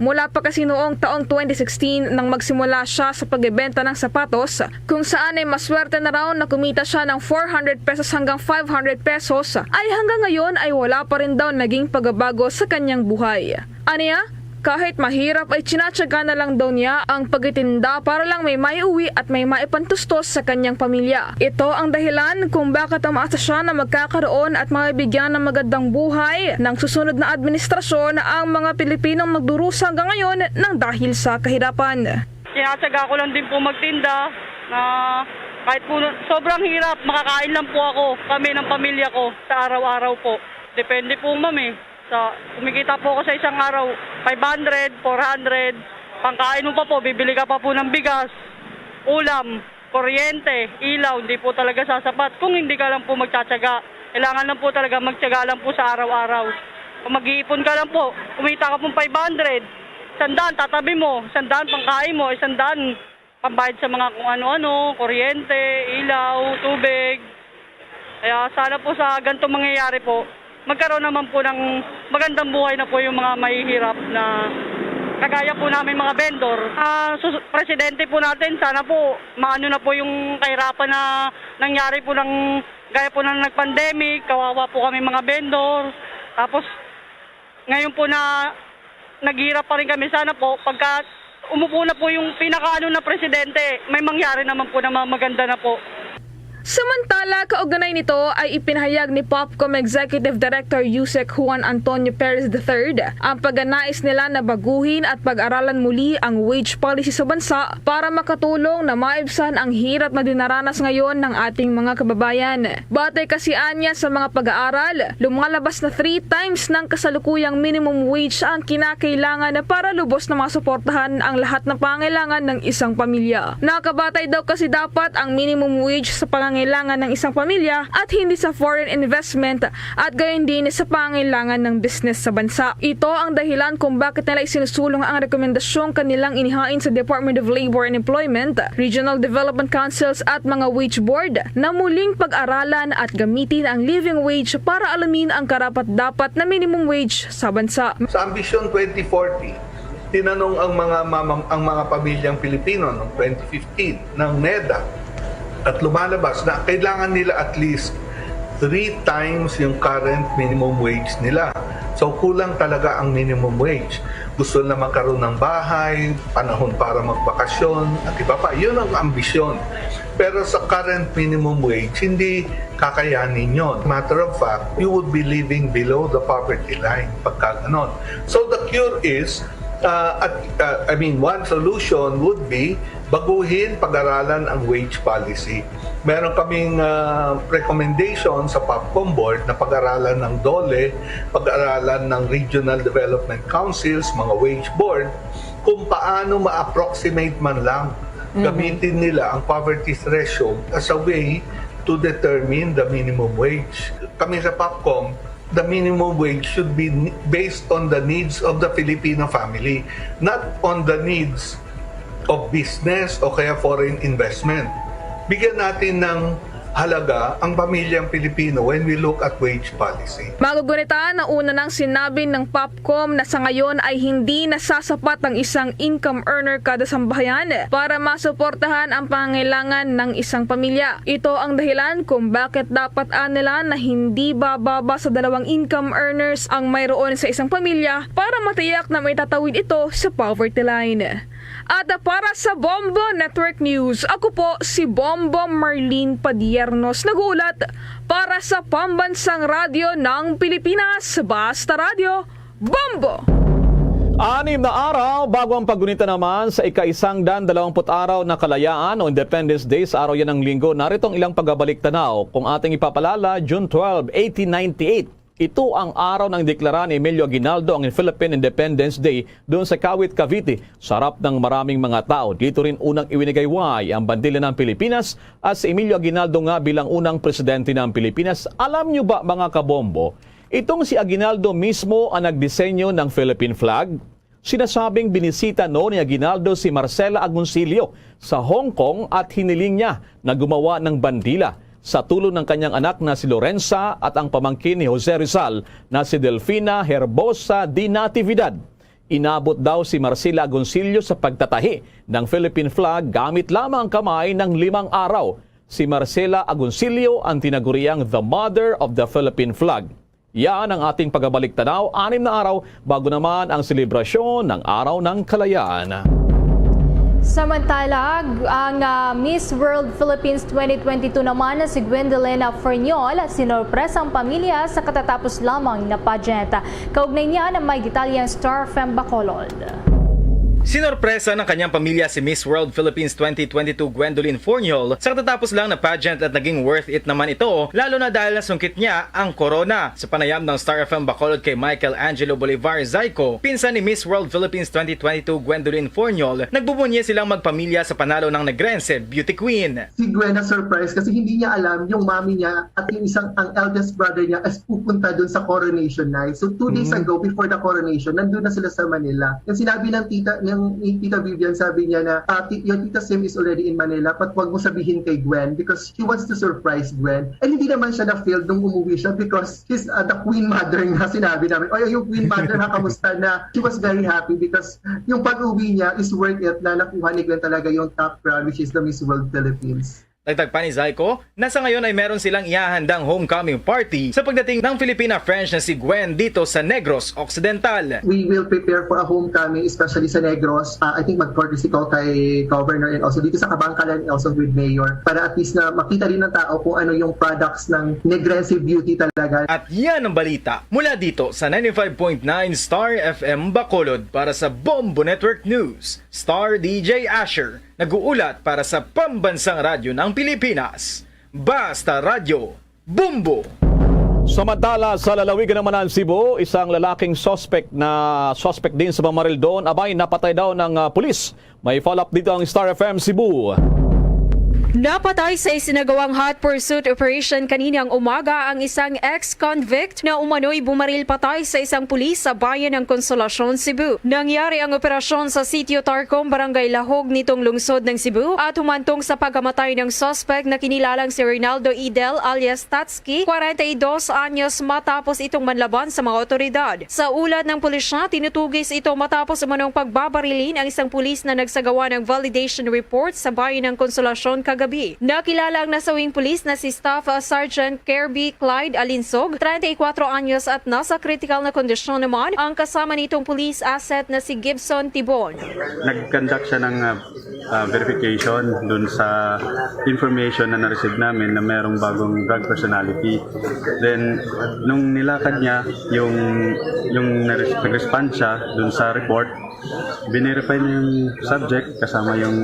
Mula pa kasi noong taong twenty sixteen nang magsimula siya sa pagbebenta ng sapatos, kung saan ay maswerte na raw na kumita siya ng four hundred pesos hanggang five hundred pesos, ay hanggang ngayon ay wala pa rin daw naging pagbabago sa kanyang buhay. Aniya, kahit mahirap ay tsinatsaga na lang daw niya ang pagtitinda para lang may maiuwi at may maipantustos sa kanyang pamilya. Ito ang dahilan kung bakit umaasa siya na magkakaroon at mabibigyan ng magandang buhay ng susunod na administrasyon ang mga Pilipinong nagdurusa hanggang ngayon ng dahil sa kahirapan. Tinatsaga ko lang din po magtinda na kahit po sobrang hirap, makakain lang po ako, kami ng pamilya ko sa araw-araw po. Depende po, ma'am, eh. Sa, kumikita po ako sa isang araw, five hundred, four hundred. Pangkain mo pa po, bibili ka pa po ng bigas, ulam, kuryente, ilaw, hindi po talaga sasapat kung hindi ka lang po magtsatsaga. Kailangan lang po talaga magtyaga lang po sa araw-araw. Kung mag-iipon ka lang po, kumita ka pong five hundred, sandaan, tatabi mo, sandaan, pangkain mo, sandaan, pambayad sa mga kung ano-ano, kuryente, ilaw, tubig. Kaya sana po sa ganitong mangyayari po, magkaroon naman po ng magandang buhay na po yung mga mahihirap na kagaya po namin mga vendor. Ah, sus-, presidente po natin, sana po maano na po yung kahirapan na nangyari po ng gaya po ng nag-pandemic, kawawa po kami mga vendor. Tapos, ngayon po na naghihirap pa rin kami, sana po, pagka umupo na po yung pinakaano na presidente, may mangyari naman po na ma-, maganda na po. Samantala, kaugnay nito ay ipinahayag ni POPCOM Executive Director Usec Juan Antonio Perez the third ang paganais nila na baguhin at pag-aralan muli ang wage policy sa bansa para makatulong na maibsan ang hirap na dinaranas ngayon ng ating mga kababayan. Batay kasi anya sa mga pag-aaral, lumalabas na three times ng kasalukuyang minimum wage ang kinakailangan para lubos na masuportahan ang lahat ng pangangailangan ng isang pamilya. Nakabatay daw kasi dapat ang minimum wage sa pangangailangan ng isang pamilya at hindi sa foreign investment at gayon din sa pangangailangan ng business sa bansa. Ito ang dahilan kung bakit nila isinusulong ang rekomendasyong kanilang inihain sa Department of Labor and Employment, Regional Development Councils at mga wage board na muling pag-aralan at gamitin ang living wage para alamin ang karapat-dapat na minimum wage sa bansa. Sa Ambisyon twenty forty, tinanong ang mga mamam-, ang mga pamilyang Pilipino noong twenty fifteen ng neda at lumalabas na kailangan nila at least three times yung current minimum wage nila. So, kulang talaga ang minimum wage. Gusto na magkaroon ng bahay, panahon para magbakasyon, at iba pa. Yun ang ambisyon. Pero sa current minimum wage, hindi kakayanin yun. Matter of fact, you would be living below the poverty line pagka ganon. So, the cure is, uh, at, uh, I mean, one solution would be baguhin, pag-aralan ang wage policy. Meron kaming, ah, recommendation sa POPCOM Board na pag-aralan ng DOLE, pag-aralan ng Regional Development Councils, mga wage board, kung paano ma-approximate man lang, Mhm. gamitin nila ang poverty threshold as a way to determine the minimum wage. Kami sa POPCOM, the minimum wage should be n- based on the needs of the Filipino family, not on the needs of business o kaya foreign investment. Bigyan natin ng halaga ang pamilyang Pilipino when we look at wage policy. Magugunita na una nang sinabi ng POPCOM na sa ngayon ay hindi nasasapat ang isang income earner kada sambahayan para masuportahan ang pangangailangan ng isang pamilya. Ito ang dahilan kung bakit dapat anila na hindi bababa sa dalawang income earners ang mayroon sa isang pamilya para matiyak na maitatawid ito sa poverty line. At para sa Bombo Network News, ako po si Bombo Marlene Padiernos, nag-uulat para sa Pambansang Radyo ng Pilipinas, Basta Radyo, Bombo! Anim na araw bago ang paggunita naman sa ika-isang dan dalawamput araw na kalayaan o Independence Day sa araw yan ng linggo, narito ang ilang pagabalik tanaw. Kung ating ipapalala, June twelve, eighteen ninety-eight, ito ang araw ng deklara ni Emilio Aguinaldo ang Philippine Independence Day doon sa Kawit, Cavite, sa harap ng maraming mga tao. Dito rin unang iwinigayway ang bandila ng Pilipinas at si Emilio Aguinaldo nga bilang unang presidente ng Pilipinas. Alam nyo ba, mga kabombo, itong si Aguinaldo mismo ang nagdisenyo ng Philippine flag? Sinasabing binisita noon ni Aguinaldo si Marcela Agoncillo sa Hong Kong at hiniling niya na gumawa ng bandila sa tulong ng kanyang anak na si Lorenza at ang pamangkin ni Jose Rizal na si Delfina Herbosa de Natividad. Inabot daw si Marcela Agoncillo sa pagtatahi ng Philippine flag gamit lamang ang kamay ng limang araw. Si Marcela Agoncillo ang tinaguriang the mother of the Philippine flag. Yan ang ating pagabalik tanaw anim na araw bago naman ang selebrasyon ng Araw ng Kalayaan. Samantala, ang ah, Miss World Philippines twenty twenty-two naman na si Gwendolyn Ferniol sinorpresa ang pamilya sa katatapos lamang na pageant. Kaugnay niya na may detalye ang Star F M Bacolod. Sinorpresa ng kanyang pamilya si Miss World Philippines twenty twenty-two Gwendolyn Forniol sa katatapos lang na pageant at naging worth it naman ito, lalo na dahil nasungkit niya ang corona. Sa panayam ng Star F M Bacolod kay Michael Angelo Bolivar Zyco, pinsan ni Miss World Philippines twenty twenty-two Gwendolyn Forniol, nagbubunyi silang magpamilya sa panalo ng Negrense Beauty Queen. Si Gwen na-surprise kasi hindi niya alam yung mami niya at yung isang, ang eldest brother niya, is pupunta dun sa coronation night. So two days ago, before the coronation, nandun na sila sa Manila. Yung sinabi ng tita, ng, ni Tita Vivian, sabi niya na, "Ah, ti- your Tita Sim is already in Manila, but wag mo sabihin kay Gwen because she wants to surprise Gwen." And hindi naman siya na-feel nung umuwi siya because she's uh, the queen mother nga, sinabi namin. "Oy, yung queen mother ha, kamusta na?" She was very happy because yung pag-uwi niya is worth it na nakuha ni Gwen talaga yung top crown, which is the Miss World Philippines. Dagdag pa ni Zyco na sa ngayon ay meron silang ihahandang homecoming party sa pagdating ng Filipina French na si Gwen dito sa Negros Occidental. We will prepare for a homecoming, especially sa Negros. Uh, I think mag-courtesy ko kay Governor and also dito sa Kabankalan and also with Mayor para at least na makita rin ng tao kung ano yung products ng Negrense Beauty talaga. At yan ang balita mula dito sa ninety-five point nine Star F M Bacolod. Para sa Bombo Network News, Star D J Asher, nag-uulat para sa Pambansang Radyo ng Pilipinas, Basta Radyo, Bombo! Samantala, sa lalawigan naman ng Cebu, isang lalaking suspect na suspect din sa pamaril doon, abay, napatay daw ng ah, pulis. May follow-up dito ang Star F M Cebu. Napatay sa isinagawang hot pursuit operation kaninang umaga ang isang ex-convict na umano'y bumaril patay sa isang pulis sa bayan ng Consolacion, Cebu. Nangyari ang operasyon sa Sitio Tarcom, Barangay Lahog nitong lungsod ng Cebu at humantong sa pagkamatay ng suspect na kinilalang si Reynaldo Idel alias Tatski, kwarenta y dos anyos, matapos itong manlaban sa mga otoridad. Sa ulat ng pulisya, tinutugis ito matapos umanong pagbabarilin ang isang pulis na nagsagawa ng validation report sa bayan ng Consolacion kagabi. Nakilala ang nasawing pulis na si Staff Sergeant Kirby Clyde Alinsog, treinta y cuatro anyos at nasa critical na kondisyon naman ang kasama nitong police asset na si Gibson Tibon. Nag-conduct siya ng ah, ah, verification dun sa information na na-receive namin na merong bagong drug personality. Then, nung nilakad niya yung, yung nares- nag-respond siya dun sa report, binerify niya yung subject kasama yung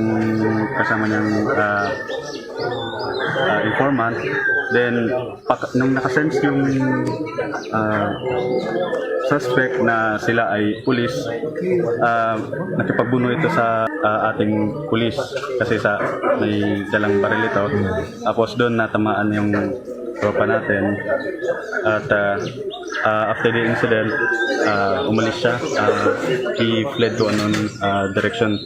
kasama niyang ah, ah, informant. Then, pak- nung nakasense yung ah, Suspect na sila ay pulis, ah, nakipagbuno ito sa, ah, ating pulis kasi sa may dalang baril ito. Tapos doon natamaan yung tropa natin. At, ah, ah, after the incident, ah, umalis siya. Ah, he fled to unknown, ah, direction.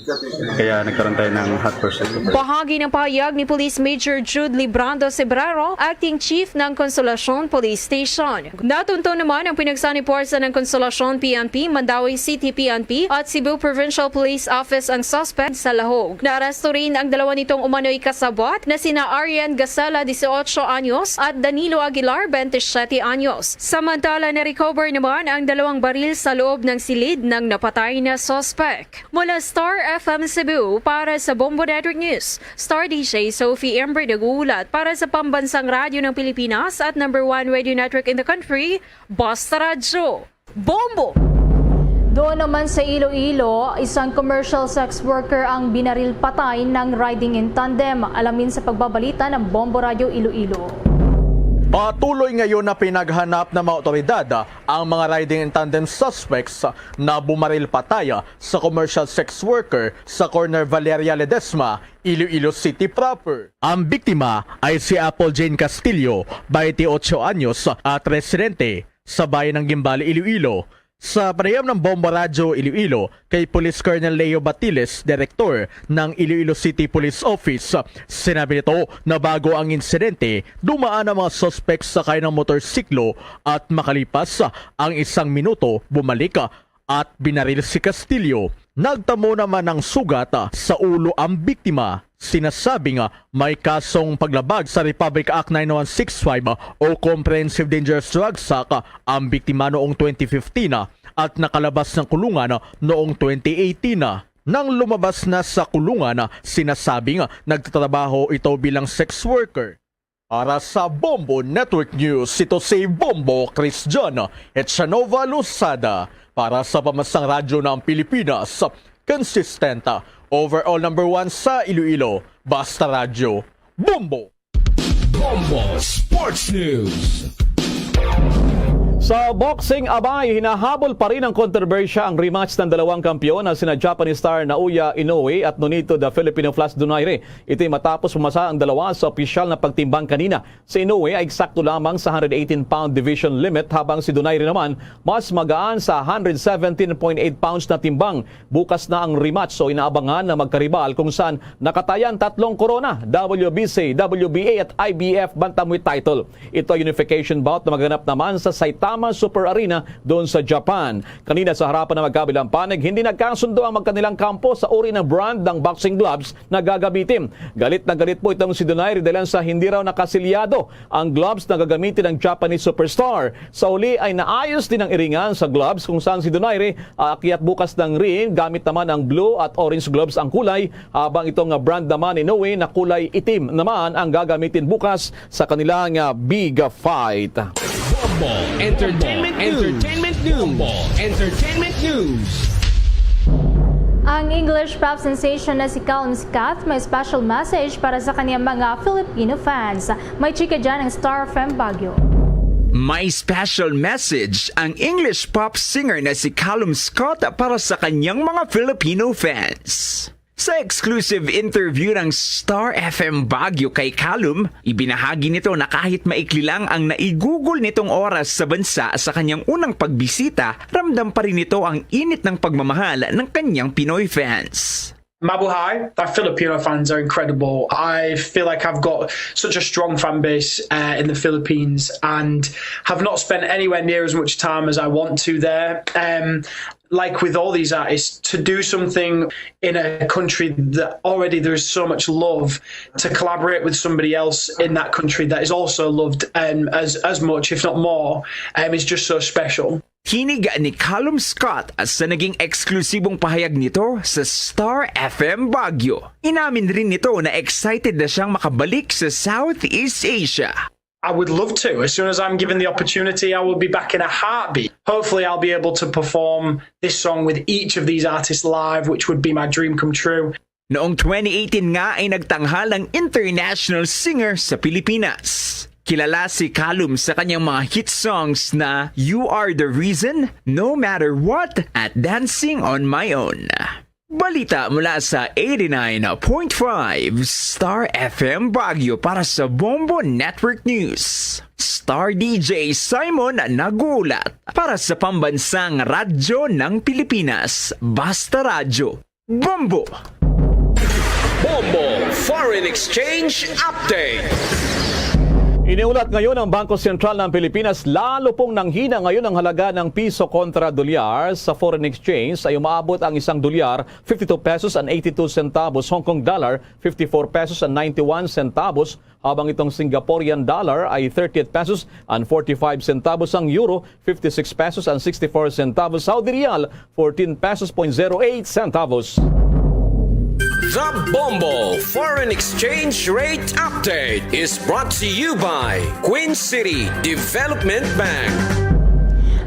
Kaya nagkaroon tayo ng hot pursuit. Bahagi ng pahayag ni Police Major Jude Librando Sebraro, Acting Chief ng Consolacion Police Station. Natunto naman ang pinagsanib puwersa ng Consolacion P N P, Mandaue City P N P at Cebu Provincial Police Office ang suspect sa lahog. Naaresto rin ang dalawa nitong umano'y kasabwat na sina Arian Gasela, dieciocho anyos, at Danilo Aguilar, twenty-seven anyos. Samantala, na-recover naman ang dalawang baril sa loob ng silid ng napatay na suspect. Mula Star F M Cebu, para sa Bombo Network News, Star D J Sophie Ember nag-uulat para sa Pambansang Radyo ng Pilipinas at number one radio network in the country, Basta Radyo. Bombo! Doon naman sa Iloilo, isang commercial sex worker ang binaril patay ng riding in tandem. Alamin sa pagbabalita ng Bombo Radyo Iloilo. Patuloy ngayon na pinaghanap ng mga otoridad ang mga riding in tandem suspects na bumaril patay sa commercial sex worker sa corner Valeria Ledesma, Iloilo City proper. Ang biktima ay si Apple Jane Castillo, twenty-eight anyos at residente sa bayan ng Guimbal, Iloilo. Sa panayam ng Bombo Radyo Iloilo kay Police Colonel Leo Batiles, direktor ng Iloilo City Police Office, sinabi nito na bago ang insidente, dumaan ang mga suspek sakay ng motorsiklo at makalipas ang isang minuto, bumalik at binaril si Castillo. Nagtamo naman ang sugat sa ulo ang biktima. Sinasabi nga may kasong paglabag sa Republic Act nine one six five o Comprehensive Dangerous Drugs Act ang biktima noong twenty fifteen at nakalabas ng kulungan noong twenty eighteen. Nang lumabas na sa kulungan, sinasabi nga nagtatrabaho ito bilang sex worker. Para sa Bombo Network News, ito si Bombo Christian Echanova Losada. Para sa Pamansang Radyo ng Pilipinas, consistent, overall number one sa Iloilo, Basta Radyo, Bombo! Bombo Sports News. Sa boxing, abay, hinahabol pa rin ang kontrobersya ang rematch ng dalawang kampiyon na sina Japanese star Naoya Inoue at Nonito the Filipino Flash Donaire. Ito'y matapos pumasa ang dalawa sa opisyal na pagtimbang kanina. Si Inoue ay eksakto lamang sa hundred eighteen pound division limit, habang si Donaire naman mas magaan sa hundred seventeen point eight pounds na timbang. Bukas na ang rematch, so inaabangan na magkaribal kung saan nakatayan tatlong korona, W B C, W B A at I B F bantamweight title. Ito ay unification bout na maganap naman sa Saitama Super Arena doon sa Japan. Kanina, sa harapan ng magkabilang panig, hindi nagkasundo ang magkanilang kampo sa uri ng brand ng boxing gloves na gagamitin. Galit na galit po itong si Donaire dahil sa hindi raw nakasilyado ang gloves na gagamitin ng Japanese superstar. Sa huli ay naayos din ang iringan sa gloves kung saan si Donaire aakyat bukas ng ring gamit naman ang blue at orange gloves ang kulay, habang itong, ah, brand naman ni Inoue na kulay itim naman ang gagamitin bukas sa kanilang, ah, big fight. Bombo Entertainment News. Entertainment News. Bombo Entertainment News. Ang English pop sensation na si Calum Scott may special message para sa kanyang mga Filipino fans. May chika dyan ang Star F M Baguio. May special message ang English pop singer na si Calum Scott para sa kanyang mga Filipino fans. Sa exclusive interview ng Star F M Baguio kay Calum, ibinahagi nito na kahit maikli lang ang naigugol nitong oras sa bansa sa kanyang unang pagbisita, ramdam pa rin nito ang init ng pagmamahal ng kanyang Pinoy fans. Mabuhay. Our Filipino fans are incredible. I feel like I've got such a strong fan base, uh, in the Philippines and have not spent anywhere near as much time as I want to there. Um, like with all these artists, to do something in a country that already there is so much love, to collaborate with somebody else in that country that is also loved, um, as, as much, if not more, um, is just so special. Kinig ni Calum Scott sa naging eksklusibong pahayag nito sa Star F M Baguio. Inamin rin nito na excited na siyang makabalik sa Southeast Asia. I would love to. As soon as I'm given the opportunity, I will be back in a heartbeat. Hopefully, I'll be able to perform this song with each of these artists live, which would be my dream come true. Noong twenty eighteen nga ay nagtanghal ang international singer sa Pilipinas. Kilala si Calum sa kanyang mga hit songs na You Are the Reason, No Matter What, at Dancing on My Own. Balita mula sa eighty-nine point five Star F M Baguio para sa Bombo Network News. Star D J Simon nagulat para sa pambansang radyo ng Pilipinas, Basta Radyo, Bombo! Bombo Foreign Exchange Update. Iniulat ngayon ng Bangko Sentral ng Pilipinas, lalo pong nanghina ngayon ang halaga ng piso kontra dolyar. Sa foreign exchange ay umaabot ang isang dolyar fifty-two pesos and eighty-two centavos, Hong Kong dollar fifty-four pesos and ninety-one centavos, habang itong Singaporean dollar ay thirty-eight pesos and forty-five centavos, ang euro fifty-six pesos and sixty-four centavos, Saudi riyal fourteen pesos point zero eight centavos. The Bombo Foreign Exchange Rate Update is brought to you by Queen City Development Bank.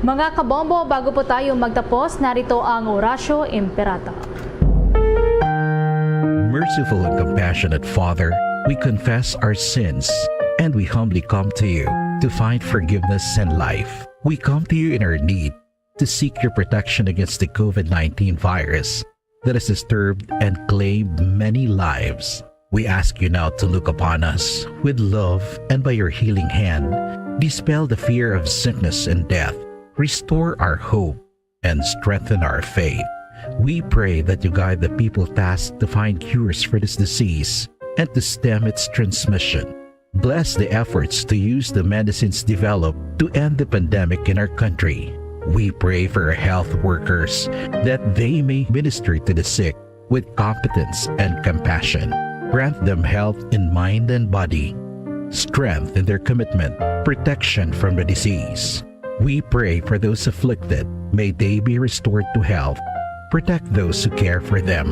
Mga kabombo, bago po tayo magtapos, narito ang Oratio Imperata. Merciful and compassionate Father, we confess our sins and we humbly come to you to find forgiveness and life. We come to you in our need to seek your protection against the COVID nineteen virus that has disturbed and claimed many lives. We ask you now to look upon us with love and by your healing hand, dispel the fear of sickness and death, restore our hope, and strengthen our faith. We pray that you guide the people tasked to find cures for this disease and to stem its transmission. Bless the efforts to use the medicines developed to end the pandemic in our country. We pray for our health workers that they may minister to the sick with competence and compassion. Grant them health in mind and body, strength in their commitment, protection from the disease. We pray for those afflicted. May they be restored to health. Protect those who care for them.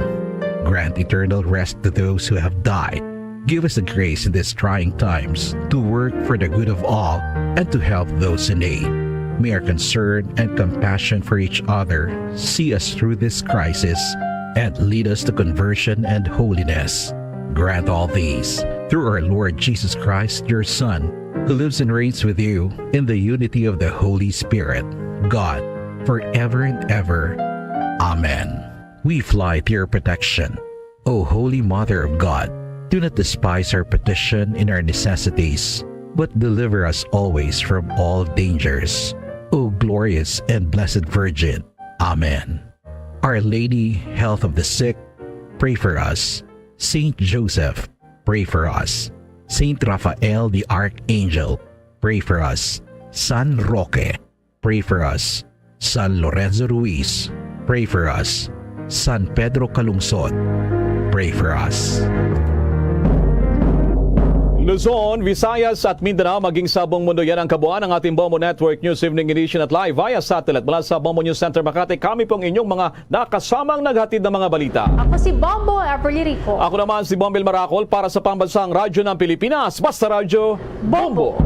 Grant eternal rest to those who have died. Give us the grace in these trying times to work for the good of all and to help those in need. May our concern and compassion for each other see us through this crisis and lead us to conversion and holiness. Grant all these through our Lord Jesus Christ, your Son, who lives and reigns with you in the unity of the Holy Spirit, God, forever and ever. Amen. We fly to your protection, O Holy Mother of God. Do not despise our petition in our necessities, but deliver us always from all dangers, O glorious and blessed Virgin. Amen. Our Lady, Health of the Sick, pray for us. Saint Joseph, pray for us. Saint Raphael the Archangel, pray for us. San Roque, pray for us. San Lorenzo Ruiz, pray for us. San Pedro Calungsod, pray for us. Luzon, Visayas, at Mindanao, maging sa buong mundo, yan ang kabuuan ng ating Bombo Network News Evening Edition at live via satellite mula sa Bombo News Center Makati. Kami pong inyong mga nakasamang naghatid ng mga balita. Ako si Bombo Everly Rico. Ako naman si Bombil Maracol para sa Pambansang Radyo ng Pilipinas, Basta Radyo, Bombo.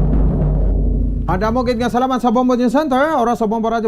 Ang damo gid nga salamat sa Bombo News Center, oras sa Bombo Radyo.